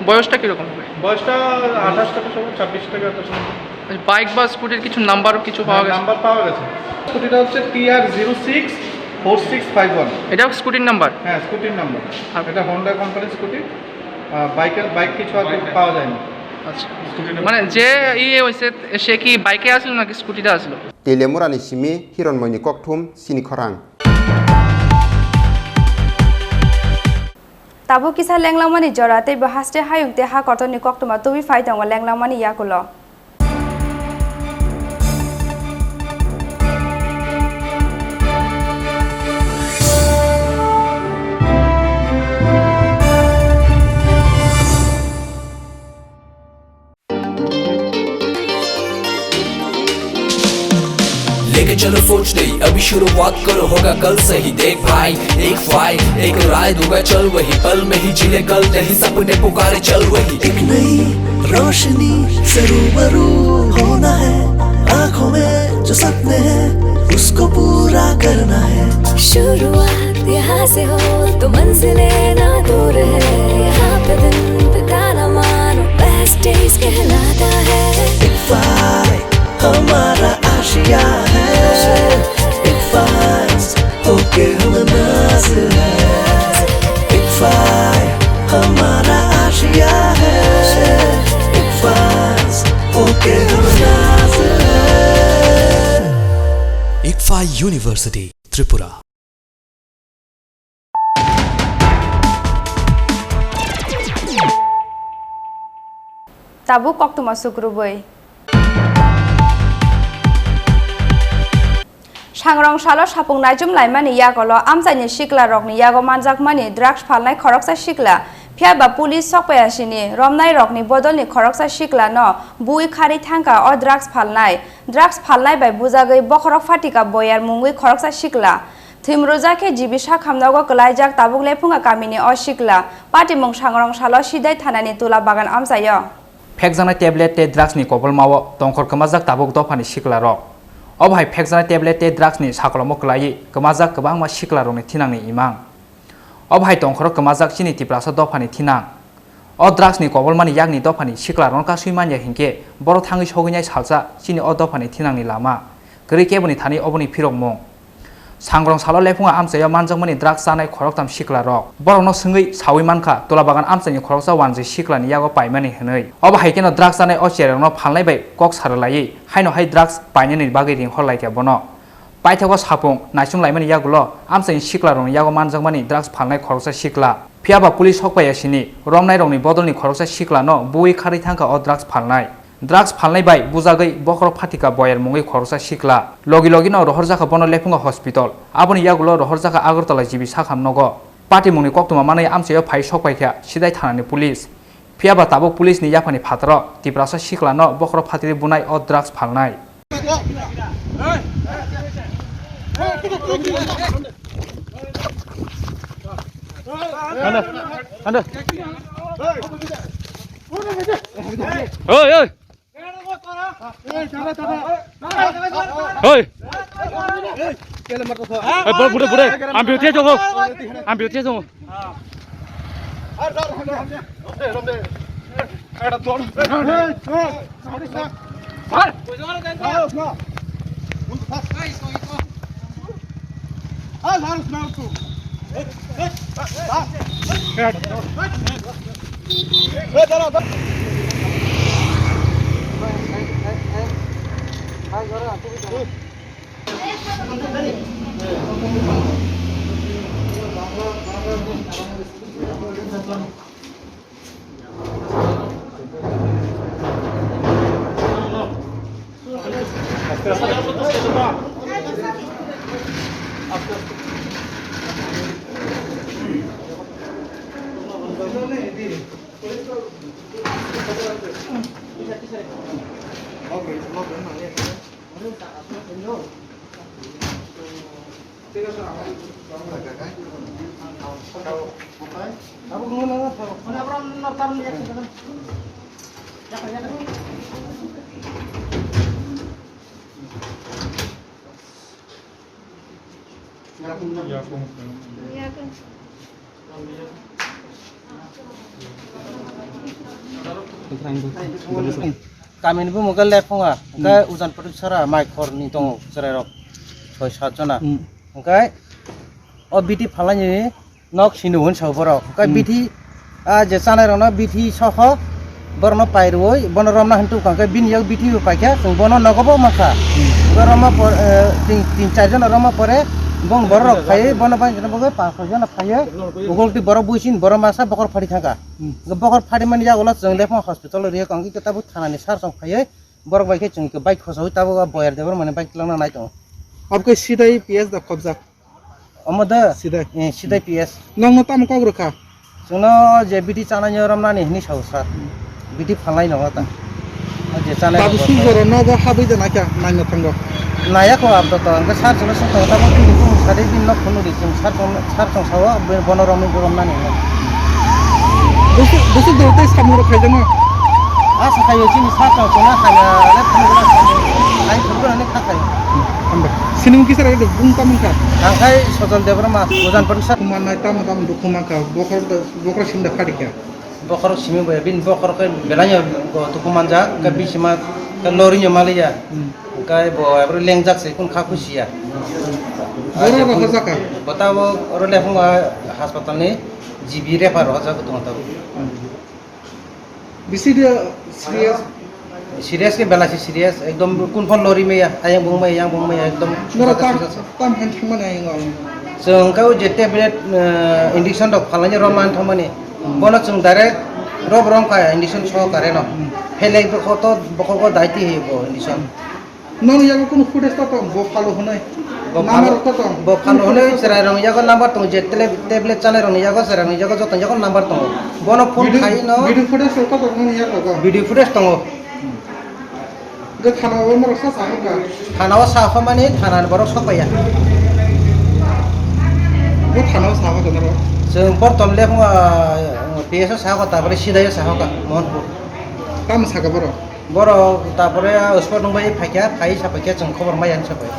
বয়সটা কীরকম হবে? বয়সটা আঠাশ টাকা সব, ছাব্বিশ টাকা আঠাশ টাকা। বাইক বা স্কুটির কিছু নাম্বার কিছু পাওয়া গেছে? নাম্বার পাওয়া গেছে। স্কুটিটা হচ্ছে T R zero six four six five one. এটা স্কুটির নাম্বার? হ্যাঁ, স্কুটির নাম্বার। আর এটা হন্ডা কোম্পানির স্কুটি। আহ, বাইকের বাইক কিছু আর কি পাওয়া যায়নি। আচ্ছা, মানে যে ইয়ে হয়েছে, সে কি বাইকে আসলো নাকি স্কুটিতে আসলো? Teliamurani simi Hironmoini kokthum chini khorang. Tabuk kisa lenglangmani jora tei bo haste hayung tei ha kotorni koktwma tubui phai tongo lenglangmani yakulo. लेके चलो सोच नई, अभी शुरुआत करो, होगा कल सही। देख भाई, एक फाइल, एक राय दूंगा, चल वही। पल में ही जी ले कल, नहीं सपने पुकारे, चल वही। एक नई रोशनी से रूबरू होना है, आंखों में जो सपने हैं, उसको पूरा करना है। शुरुआत यहाँ से हो तो मंजिलें ना दूर है। यहाँ पे दिन बिताना मानो बेस्ट डेज कहलाता है। एक फाइल हमारा आशिया है। एक फाइल होके हम ना है, इक्फा हमारा आशिया है, इक्फा ओके हम राज है। Ikfa University, Tripura. Tabuk koktwma sukrubwi. Sangrong salo sapung naichum laimani yagolo amchaini sikla rokni yago manjakmani drugs phalnai khoroksa sikla, phiya ba police sokpaiya sini romnai rokni bodolni khoroksa sikla no bui kharwi thangkha o drugs phalnai. Drugs phalnai bai bujagwi bokhorok phatika boyar mungwi khoroksa sikla. Thwimrwjak khe G B sakhamnogo kwlaijak tabuk Lephunga kamini o sikla. Patimung Sangrong salo Sidai thanani Tula Bagan amchaio. Phekjaknai tablet tei drugs ni kobolmao tongkhor kwmajak tabuk dophani sikla rok. Obo hai phekjaknai tablet tei drugs ni sakolomo kwlaiwi kwmajak kwbangma sikla rokni thinangni imang. Obo hai tongkhoro kwmajak chini Tiprasa dophani thinang. O drugs ni kobolmani yakni dophani siklarokno kasui manya hinkhe borok thangwi sogwinai salsa chini o dophani thinangni lama kwrwi keboni thani oboni phirokmung. Sangrong salo Lephunga amchaio manjakmani drugs chanai khoroktham siklarok. Borokno swngwi saui mankha, Tula Bagan amchaini khoroksa wanjwi siklani yago paimani hwnwi. Obo hai kheno drugs chanai o cherairokno phalnai bai kok sa rwlaiwi haino hai drugs painani bagwi ringhor laikha bono. Paithago sapung naichung laimani yagulo amchaini siklarokni yago manjakmani drugs phalnai khoroksa sikla. Phiya ba police sokpaiya sini romnairokni bodolni khoroksa siklano bui kharwi thangkha o drugs phalnai. Drugs phalnai bai bujagwi bokhorok phatika boyar mungwi khoroksa sikla. Logi logino rohorjakha bono Lephunga hospital. Aboni yagulo rohorjakha Agartala G B sakham nogo. Patimungni koktwma manwi amchaio phai sokpaikha Sidai thanani police. Phiya ba tabuk police ni yaphani phataro Tiprasa siklano bokhorok phatiri bunai o drugs phalnai. Handa, handa. Oi, oi. Oi. Oi, bro, bro, bro. Ambil dia jong. Ambil dia jong. Kamini bumung khe Lephunga, hwnkhe Ujan Patik Sora, Maikhor ni tongo chwrairok soi sat jona. Hmm. Hwnkhe o biti phalnani nok sini hwn sa borok. Hwnkhe Hmm. biti, ah, je chanairokno biti soho borokno pairwi bono romna hwn tubukha, hwnkhe bini yak biti bo paikha, chwng bono nogo bo mankha. Hmm. Hwnkhe romma por, eh, tin, tin char jona romma pore bong borok rok phaiwi bono bai jona bagwi pas soi jona phaiwi ugol twi borok buisin borok masa bokhor phari thangkha. Hmm. Hwnkhe bokhor pharimani yagulo chwng Lephunga hospital o rwkha, hwnkhe tabuk thanani sar chwng phaiwi borok bai khe chwng khe bike khosaui tabuk o Boyar Debbarmani bike twlangna nai tongo. Abo khe Sidai P S da khobjak? Omo da? Sidai. Eh, Sidai P S. Nokno tamo kok rwkha? Chwngno je biti chanai romnani hwnwi sao sir. Biti phalnai nokno ta. O je chanai Babu rok Sujoro nogo habwi da naikha naina thango. Naya kho abo to, hwnkhe sir chwngno sung tongo, tamo bini bumung sadi bini nok phunukdi chwng sir chwng, sir chwng sao, bono romwi romnani hwnwi. Bwswk, bwswk dol tei samung rok khaijak no? A sakhaio chini sir chwng chwngno hamya le phunukna, hai phunuknani kha khaio. Hambai. Sining kisa rok bung tamo kha? Ang khai Sojol Debbarma, Ujan Patik Sora. Kuman nai tamo tamo dukhu mankha, bokhorok da, bokhorok simda phadi kha. Bokhorok simi boya, bini bokhorok khe belai no dukhu manja, khe Hmm. bisima khe lori no maliya. Hmm. Khe bo ebro lengjak se kun kha khusiya. Boro rohorjak kha? Bota bo oro Lephungo hospital ni G B refer rohorjak tongo tabuk. Bisi de serious? Serious ke belai se serious, ekdom kun phone lori maya, ayang bung maya, yang bung maya, ekdom. Nora tam, tam han thang mana ayang o? Chwng kau je tablet, eh, injection rok phalnai rom man thangmani. Bono chwng direct rob rom kha injection so kare no. Phelek bo khoto bo kho daiti hi bo injection. Nono yago kunu footage ta tong, bo phalo hwnwi. Bo Number phalo, ta tong. Bo phalo hwnwi cherai rong yago number tong, je tele-, tablet chanai rong yago cherai rong yago joto yago number tong. Bono phone khai no. Video footage ta tong nono yago go. Video footage tongo. Ge thana o norok sa sa ka. Thana o sa kho mani thana ni borok sok paiya. Bo thana o sa kho norok. Chwng por tom le phung, ah, P S o sa kho, tapore sidai o sa kho ka, Mohanpur. Tamo sa ka borok? Borok tapore spot nung bai phaikha, phai sa phaikha chwng khobor mai ani sa pai.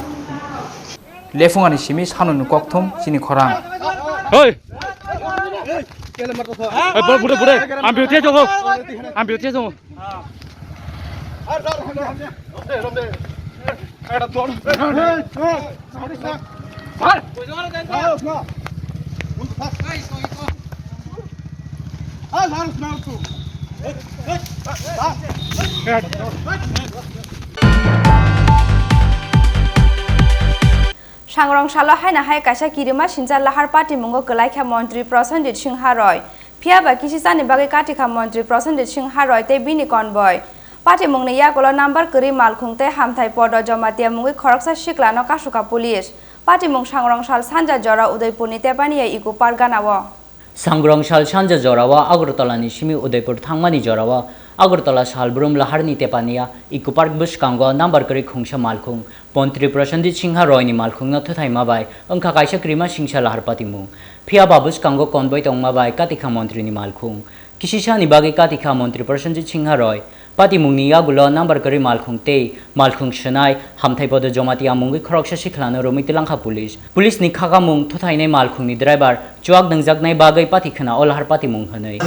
Lephung ani simi sanoni kokthum chini khorang. Hoi! Hoi, bure, bure, bure. Ang biyo tiya jongo. Ang biyo tiya jongo. Sangrong salo haino hai kaisa kirima sincha lahar patimungo kwlai kha Montri Prosenjit Singha Roy. Phiya ba kisi chani bagwi kati kha Montri Prosenjit Singha Roy tei bini convoy. Patimungni yagulo number kwrwi malkhung tei Hamthai Podo Jamatia mungwi khoroksa siklano kasu kha police. Patimung Sangrong sal sanja jora Udaipurni Tepania Eco Park ganao. Sangrong sal sanja jorao Agartalani simi Udaipur thangmani jorao Agartala salbrum laharni Tepania Eco Park bwskango number kwrwi khungsa malkhung Montri Prosenjit Singha Royni malkhungno thuthaima bai wngkha kaisa kwrima singsa lahar patimung. Phiya ba bwskango convoy tongma bai katikha Montrini malkhung. Kisisani bagwi katikha Montri Prosenjit Singha Roy. Patimungni yagulo number kwrwi malkhung tei malkhung swnai Hamthai Podo Jamatia mungwi khoroksa sikhlano romwi twlangkha police. Police ni khakamung thuthainai malkhungni driver chuak nangjaknai bagwi pati khna o lahar patimung hwnwi.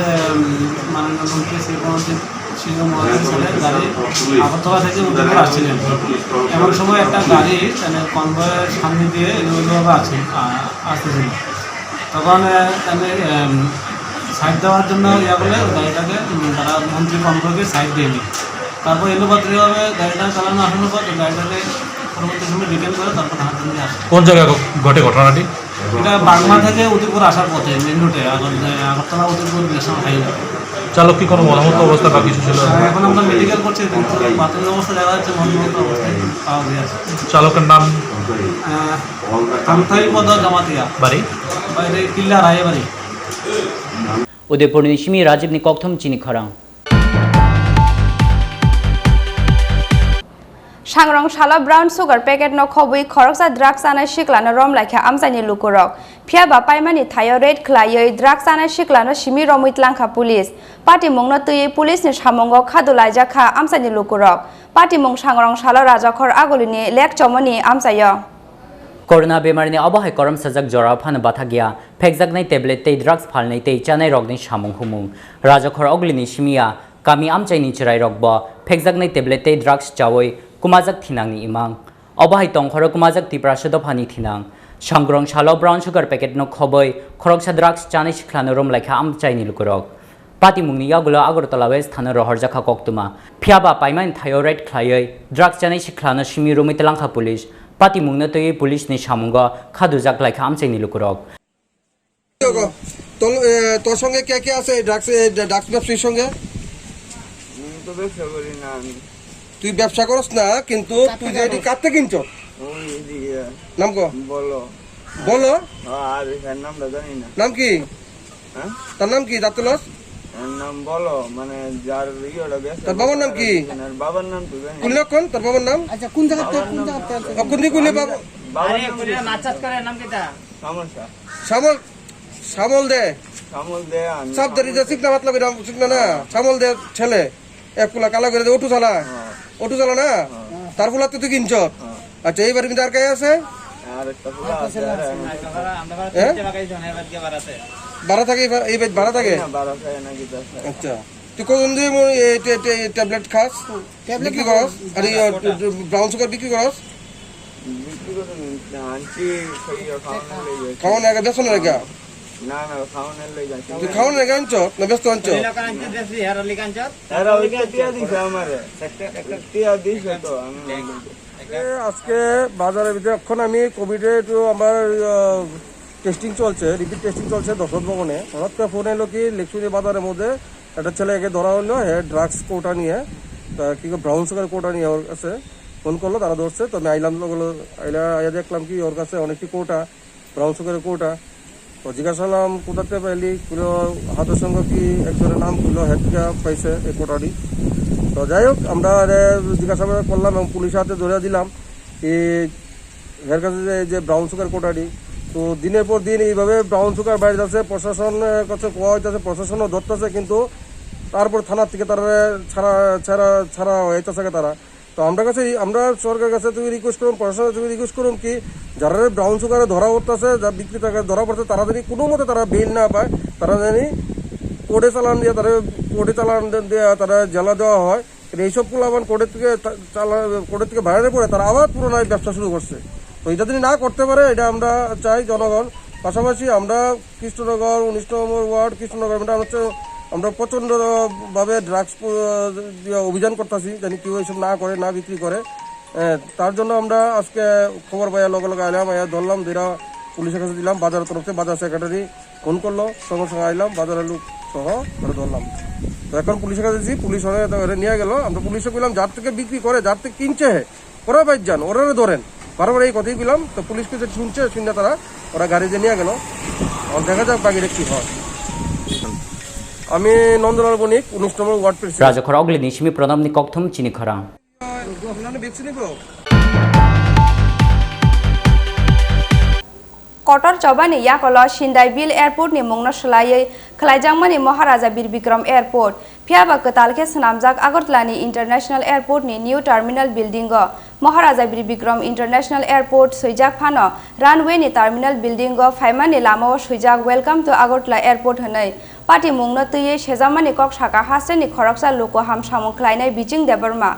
মাননীয় মন্ত্রী শ্রী প্রণজিৎ সিংহ মহোদয়ের সাথে গাড়ি আগরতলা থেকে উদয়পুর আসছিলেন। এমন সময় একটা গাড়ি মানে কনভয়ের সামনে দিয়ে এলোমেলোভাবে আসছিল, আ-, আসতেছিল। তখন, আহ, আমি, আম, সাইড দেওয়ার জন্য ইয়া করলে গাড়িটাকে, উম, তারা মন্ত্রী কনভয়কে সাইড দেয়নি। তারপর এলোপাতাড়িভাবে গাড়িটা চালানো আসার পর গাড়িটাকে পরবর্তী সময় ডিটেন করে তারপর থানাতে নিয়ে আসে। কোন জায়গায় ঘ-, ঘটে ঘটনাটি? এটা বাগমা থেকে উদয়পুর আসার পথে, মেইন রোডে, আগর-, আগরতলা উদয়পুর ন্যাশনাল হাইওয়ে। চালক কি কোনো মর্মাহত অবস্থা বা কিছু ছিল? হ্যাঁ, এখন আমরা মেডিকেল করছি, কিন্তু প্রাথমিক অবস্থা দেখা যাচ্ছে মর্মাহত অবস্থায় পাওয়া গেছে। চালকের নাম? আহ, কান্তাই পদ জমাতিয়া। বাড়ি? বাড়ি কিল্লা Raybari. Udaipurni simi Rajibni kokthum chini khorang. Sangrong salo brown sugar packet no khobwi khoroksa drugs chanai siklano rom laikha amchaini lukurok. Phiya ba paimani thaio raid khlaiwi drugs chanai siklano simi romwi tlangkha police. Patimungno twiwi police ni samungo khadu laijak kha amchaini lukurok. Patimung Sangrong salo Rajakhor Agulini lek chomoni amchaio. Corona bemarni obo hai korom sajak jorao phano bathakya, phekjaknai tablet tei drugs phalnai tei chanai rokni samung humung. Rajakhor Ogulini simiya kami amchaini chwrairok bo phekjaknai tablet tei drugs chawi kumajak thinangni imang. Obo hai tongkhoro kumajak Tiprasa dophani thinang. Sangrong salo brown sugar packet no khobwi khoroksa drugs chanai siklano rom laikha amchaini lukurok. Patimungni yagulo Agartala West thana rohorjakha koktwma. Phiya ba paimani thaio raid khlaiwi drugs chanai sikhlano simi romwi twlangkha police. Patimungno twiwi police ni samungo khadujak laikha amchaini lukurok. তল-, এ, তোর সঙ্গে কে কে আছে এই ড্রাগস, এই ড্রাগস ব্যবসায়ীর সঙ্গে? আমি তো ব্যবসা করি না আমি। তুই ব্যবসা করস না, কিন্তু তুই যে এটি কাটতে কিনছ? ওই যে, ইয়ে, নাম কো? বলো। বলো? হ্যাঁ, আর এর নামটা জানি না। নাম কি? হ্যাঁ? তার নাম কি? দাঁতলস? এর নাম বলো, মানে, যার ইয়েটা ব্যবসা তার বাবার নাম করে, কি? আর বাবার নাম তো জানি না। কুলনা কোন? তার বাবার নাম? আচ্ছা, কোন জায়গাতে, বাবার কোন নাম জায়গাতে আছে? ও, কোন দিকে, কোন বাবা? বাবার আরে, নাম কি? মাছ চাষ করে, নাম কিতা? সমস্যা। শ্যামল, শ্যামল দে। শ্যামল দে, আমি সাপ ধরি দে, চিকনা পাতলা করে, চিকনা না। শ্যামল দে ছেলে। এক পোলা কালা করে দে, অটো চালা। হ্যাঁ। অটো চালা না? হ্যাঁ। তার পোলা তো তুই কিনছ? হ্যাঁ। আচ্ছা, এই বাড়ির মধ্যে আর কে আছে? আর একটা পোলা আছে, আর আমি। হ্যাঁ? বাড়া থাকে, এই বা-, এই বাড়ি বাড়া থাকে? না, বাড়া থাকে না, কিছু আছে। আচ্ছা। তুই কতদিন ধরে মনে হয় এই ট্যা-, ট্যা-, এই ট্যাবলেট খাস? ট্যাবলেট বিক্রি না, করস? আর এই, আহ, ব্রাউন সুগার বিক্রি করস? Ki godo ni? Anchi, khaiya, khauna lei jai. Khauna lega, beso na lega? Na, na, khauna lei jai. Tui khauna lega ancho, na beso ancho? Era oita tiya dise amare. Tiya dise to, ami এ, আজকে বাজারের ভিতরে এখন আমি কোভিডের একটু আমার, আহ, টেস্টিং চলছে, repeat testing চলছে দশরথ ভবনে। হঠাৎ করে ফোন এলো কি, লেকচুরি বাজারের মধ্যে একটা ছেলেকে ধরা হলো, হ্যাঁ, ড্রাগস কোটা নিয়ে, তা কি করে ব্রাউন সুগার কোটা নিয়ে ওর কাছে ফোন করলো, তারা ধরছে। তো আমি আইলাম, লগে লগে আইলা, আইয়া দেখলাম কি ওর কাছে অনেকটি কোটা, ব্রাউন সুগারের কোটা। তো জিজ্ঞাসা করলাম, "কোথাতে পেলি?" বললো, "হাতের সঙ্গে কি একজনের নাম বললো, হেড থেকে পাইছে এই কোটাটি।" তো যাই হোক, আমরা আরে জিজ্ঞাসা করলাম এবং পুলিশের হাতে ধরে দিলাম। এই এর কাছে যে, যে ব্রাউন সুগার কোটাটি, তো দিনের পর দিন এইভাবে ব্রাউন সুগার বাইরে যাচ্ছে, প্রশাসনের কাছে কোয়া হইতেছে, প্রশাসনও ধরতেছে, কিন্তু তারপর থানা থেকে তারা ছাড়া, ছাড়া, ছাড়া হইতেছে তারা। তো আমরা কাছে, আমরা সরকারের কাছে তুমি রিকোয়েস্ট করুন, প্রশাসনের তুমি রিকোয়েস্ট করুন কি, যারা ব্রাউন সুগারে ধরা পড়তেছে, যা বিক্রেতাকে ধরা পড়ছে, তারা যদি কোনো মতে তারা বেইল না পায়, তারা জানি কোর্টে চালান দিয়ে, তারা কোর্টে চালান দিয়ে তারা জেলা দেওয়া হয়। কিন্তু এইসব পোলাপান কোর্টের থেকে তা-, চালা-, কোর্টের থেকে বাইরে পড়ে তারা আবার পুনরায় ব্যবসা শুরু করছে। তো এটা যদি না করতে পারে, এটা আমরা চাই জনগণ। পাশাপাশি আমরা কৃষ্ণনগর, উনিশ নম্বর ওয়ার্ড, কৃষ্ণনগর, এটা হচ্ছে আমরা প্রচণ্ডভাবে ড্রাগস প-, দিয়ে অভিযান করতেছি, যেন কেউ এইসব না করে, না বিক্রি করে। এ, তার জন্য আমরা আজকে খবর পাইয়া লগে লগে আইলাম, আইয়া ধরলাম, দুইটা পুলিশের কাছে দিলাম, বাজারের তরফ থেকে বাজার সেক্রেটারি ফোন করলো, সঙ্গে সঙ্গে আইলাম, বাজারের লোক সহ ধরে ধরলাম। তো এখন পুলিশের কাছে দিছি, পুলিশ ওরে, ওরে নিয়ে গেল। আমরা পুলিশে কইলাম, "যার থেকে বিক্রি করে, যার থেকে কিনছে হে, ওরা বাইর যান, ওরা ধরেন।" বারবার এই কথাই কইলাম। তো পুলিশকে যে শুনছে, শুনে তারা ওরা গাড়ি যে নিয়ে গেল। এখন দেখা যাক বাকিটা কি হয়। আমি নন্দলাল বণিক, উনিশ নম্বর ward president. Rajakhor Ogli ni simi Pranamni kokthum chini khorang. Kotor chobani yakolo Sindai Bill Airport ni mungno swlaiwi khwlaijakmani Maharaja Bir Bikram Airport, phiyaba kwtal khe swnamjak Agartala ni International Airport ni new terminal building o. Maharaja Bir Bikram International Airport swijak phano runway ni terminal building o phaimani lamao swijak Welcome to Agartala Airport hwnwi. Pati mungno twiwi sejamani kok saka hasteni khoroksa luku ham samung khlainai Biching Debbarma.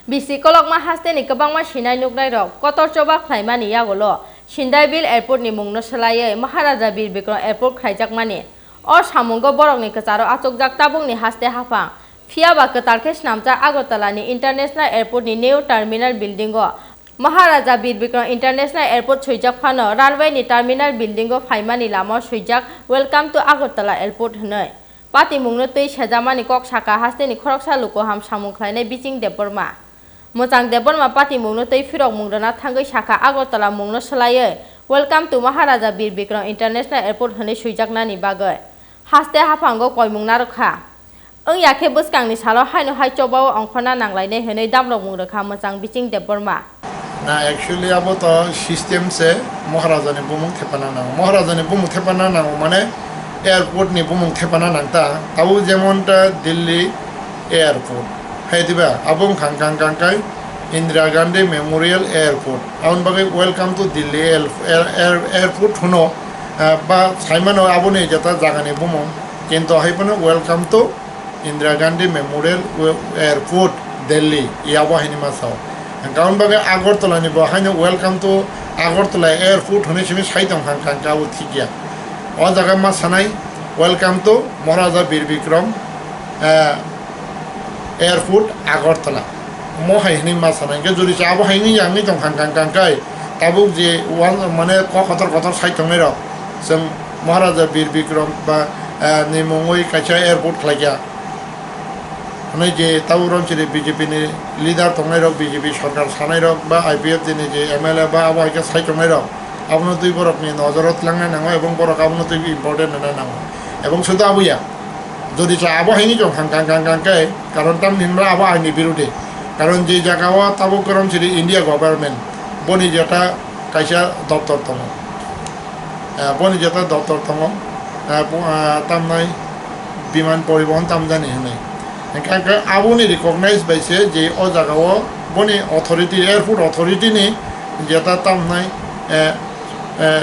Bisi kolokma hasteni kwbangma sinai nuknairok kotor choba khlaimani yagulo Sindai Bill Airport ni mungno swlaiwi Maharaja Bir Bikram Airport khlaijakmani. O samungo borokni kwcharo achukjak tabukni haste haphang. Phiyaba kwtal khe swnamjak Agartala ni International Airport ni new terminal building o Maharaja Bir Bikram International Airport swijak phano runway ni terminal building o phaimani lamao swijak Welcome to Agartala Airport hwnwi. Patimungno twi sejamani kok saka hasteni khoroksa luku ham samung khlainai Biching Debbarma. Mwchang Debbarma patimungno twi phirokmung rwna thangwi saka Agartala mungno swlaiwi Welcome to Maharaja Bir Bikram International Airport hwnwi swijaknani bagwi. Haste haphango koimung narwkha. Wngya khe bwskangni salo haino hai chobao ongkhorna nanglainai hwnwi damrokmung rwkha mwchang Biching Debbarma. Na, actually abo to system se Maharajani bumung thepana nango. Maharajani bumung thepana nango mane airport ni bumung thepana nangta. Abo jemon ta Delhi airport. Hai diba? Abo wngkha kang kang kai Indira Gandhi Memorial Airport. Aboni bagwi welcome to Delhi air-, air-, air-, airport hwno, ah, ba saimano aboni jeta jagani bumung. Kinto hai phano welcome to Indira Gandhi Memorial We-, Airport, Delhi, yabo haini ma sao. Hwnkha, aboni bagwi Agartala ni bo haino welcome to Agartala Airport hwnwi simi sai tong kha, hwnkha, hwnkha, abo thik ya. O jaga ma sanai, "Welcome to Maharaja Bir Bikram, eh, Airport, Agartala." Mo hai hwnwi ma sanai, hwnkhe jodi cha abo haini ya wngwi tong kha, hwnkha, hwnkha, tabuk je wan, mane kok kotor kotor sai tongnai rok, chwng Maharaja Bir Bikram ba, eh, ni mungwi kaisa airport khlai kha. Hwnwi je tabuk romchini B J P ni leader tongnairok, B J P sorkar sanairok ba I P F T ni je M L A ba abo hai khe sai tongnairok, abono twi borokni nojoro tlangnai nango ebong borok abono twi important rwna nango. Ebong sudu abo ya, jodi cha abo haini chong kha, kha, kha, kha, khe, karon tamni hwnba abo aini birudhe. Karon je jaga o tabuk romchini India government boni jeta kaisa doptor tongo. Ah, boni jeta doptor tongo, ah, bo, ah, tamnai biman poribohon tamjani hinwi. Hwnkhe, hwnkhe aboni recognize bai se je o jaga o boni authority, airport authority ni jeta tamnai, eh, eh,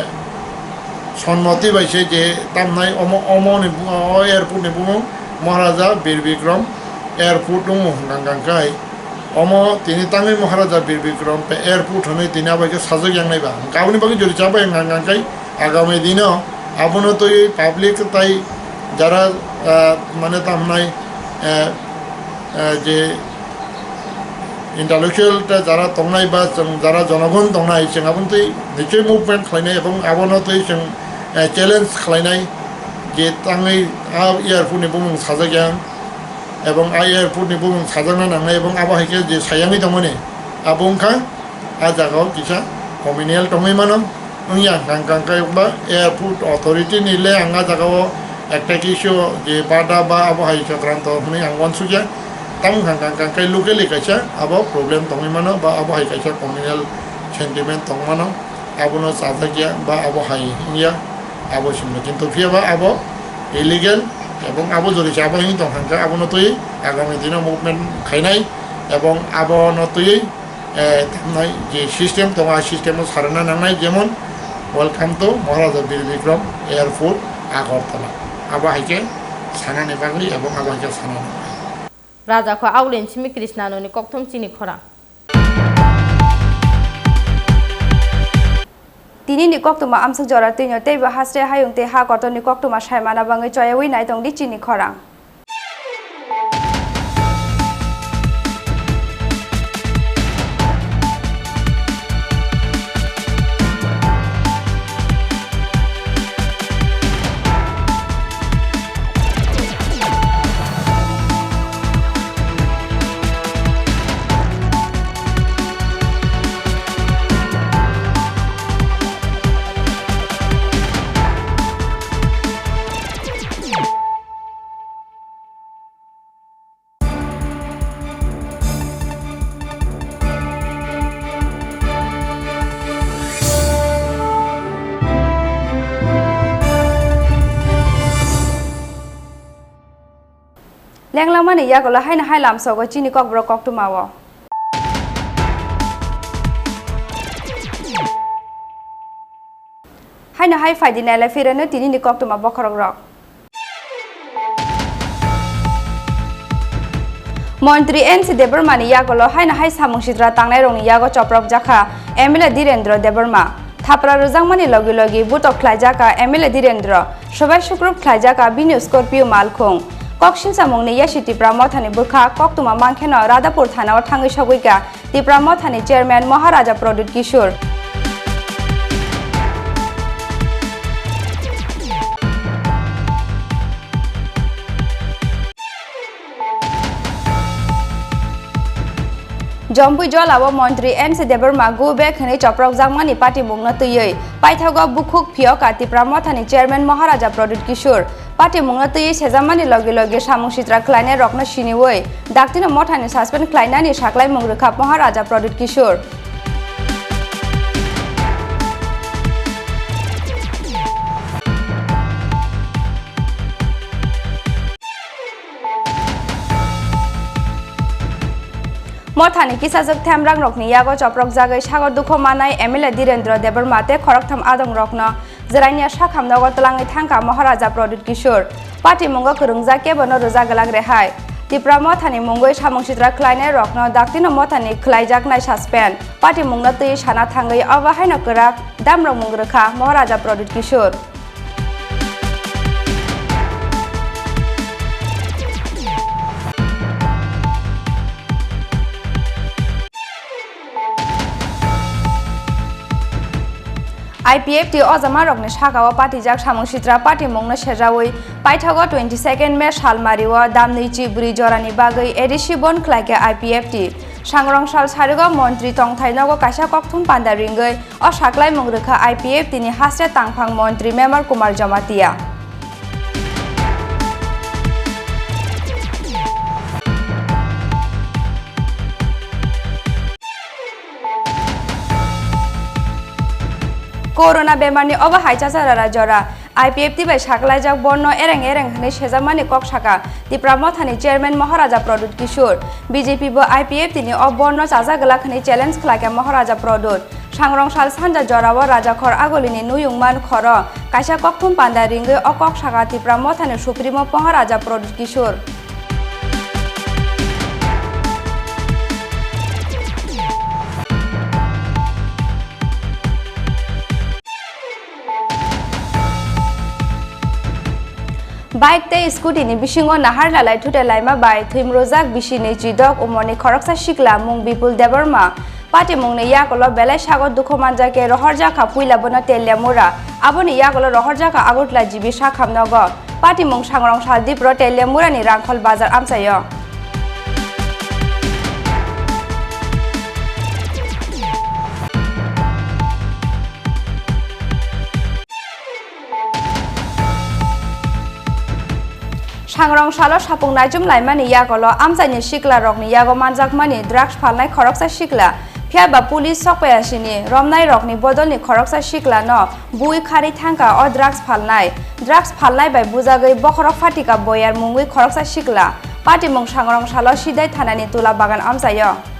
sonmoti bai se je tamnai omo, omo ni bu-, o airport ni bumung Maharaja Bir Bikram Airport wngmung hwnkha, hwnkha khe hai. Omo tini tangwi Maharaja Bir Bikram tei airport hwnwi tini abo hai khe sajak yang nai ba. Hwnkhe aboni bagwi jori chabai hwnkha hwnkha khe agami dino abono twiwi public tei jara, ah, mane tamnai, eh, eh, je intellectual tei jara tongnai ba chwng jara jonogon tongnai chwng abono twi nichoi movement khlainai ebong abono twi chwng, eh, challenge khlainai je tangwi a airport ni bumung sajak yang. Ebong a airport ni bumung sajakna nangnai, ebong abo hai khe je sayangwi tongmani, abo wngkha a jagao kisa communal tongwi mano. Wngya hwnkha hwnkha khe ba airport authority ni le ang a jagao ekta khe issue je bada ba abo hai sokranto hwnwi ang uansukya. Tamo hwnkha hwnkha khe locally kaisa abo problem tongwi mano ba abo hai kaisa communal sentiment tong mano. Abono chajakya ba abo hai wngya, abo simi kintu phiya ba abo illegal, ebong abo jodi se abo hini tong hwnkha abono twi agami dino movement khainai, ebong abono twi, eh, tamnai je system tongo, a system o sarana nangnai, jemon welcome to Maharaja Bir Bikram Airport, Agartala, abo hai khe sanani bagwi ebong abo hai khe sanani bagwi. Raja kho Aulin simi Krishnanoni kokthum chini khorang. Tinini koktwma amswk jora twino teibo hasre hayung tei ha kotorni koktwma saimana bagwi choyawi naitongdi chini khorang. Lenglangmani yagulo haino hai lamsogo chini kokborok koktwmao. Haino hai phaidi nailai phirano tinini koktwma bokhorokrok. Montri N C Debbarma ni yagulo haino hai samung sitra tangnairokni yago choprok jakha M L A Dhirendra Debbarma. Thapra rwjakmani logi logi butok khlaijak a M L A Dhirendra, sobai sukrup khlaijak a bini Scorpio malkhung. Kok silchamungni yasi Tipra Mothani bwkha koktwma mankheno Radhapur thanao thangwi sogwi kha Tipra Mothani Chairman Maharaja Pradyut Kishore. Jompui Jolao Montri N C Debbarma go back hwnwi choprokjakmani patimungno twiwi paithago bukhuk phiyok a Tipra Mothani Chairman Maharaja Pradyut Kishore. Patimungno twiwi sejakmani logi logi samung sitra khlainairokno siniwi daktino mothani suspend khlainani saklaimung rwkha Maharaja Pradyut Kishore. Mothani kisajwk themrangrokni yago choprokjagwi sago dukhu manai M L A Dhirendra Debbarma tei khoroktham adongrokno Jirania sakham nogo twlangwi thangkha Maharaja Pradyut Kishore. Patimungo kwrwngjak kebono rwjak glak rehai. Tipra Mothani mungwi samung sitra khlainairokno daktino mothani khlaijaknai suspend. Patimungno twi sana thangwi obo haino kwrak damrokmung rwkha Maharaja Pradyut Kishore. I P F T o jamarokni sakao patijak samung sitra patimungno sejawi paithago twenty second May salmario damnwi chibri jorani bagwi A D C bon khlaikha I P F T. Sangrong sal sarigo montri tongthai nogo kaisa kokthum panda ringwi o saklaimung rwkha I P F T ni haste tangphang montri Memar Kumar Jamatia. Corona bemarni obo hai chachara jora. I P F T bai saklaijak borno ereng ereng hwnwi sejakmani kok saka Tipra Mothani Chairman Maharaja Pradyut Kishore. B J P bo I P F T ni o borno chajak glak hwnwi challenge khlaikha Maharaja Pradyut. Sangrong sal sanja jorao Rajakhor Agulini Nuyungman khoro kaisa kokthum panda ringwi o kok saka Tipra Mothani Supremo Maharaja Pradyut Kishore. Bike tei scooty ni bisingo nahar lalai thutai laima bai thwimrojak bisi ni chidok umorni khoroksa sikla mung Bipul Debbarma. Patimungni yakulo belai sago dukhu manjakhe rohorjakha puila bono Teliamura. Aboni yakulo rohorjakha Agartala G B sakham nogo. Patimung sangrong saldipro Teliamurani Rangkhol bazar amchaio. Sangrong salo sapung naichum laimani yakulo amchaini sikla rokni yago manjakmani drugs phalnai khoroksa sikla, phiyaba police sokpaiya sini romnai rokni bodolni khoroksa sikla no bui kharwi thangkha o drugs phalnai. Drugs phalnai bai bujagwi bokhorok phatika boyar mungwi khoroksa sikla. Patimung sangrong salo Sidai thanani Tula Bagan amchaio.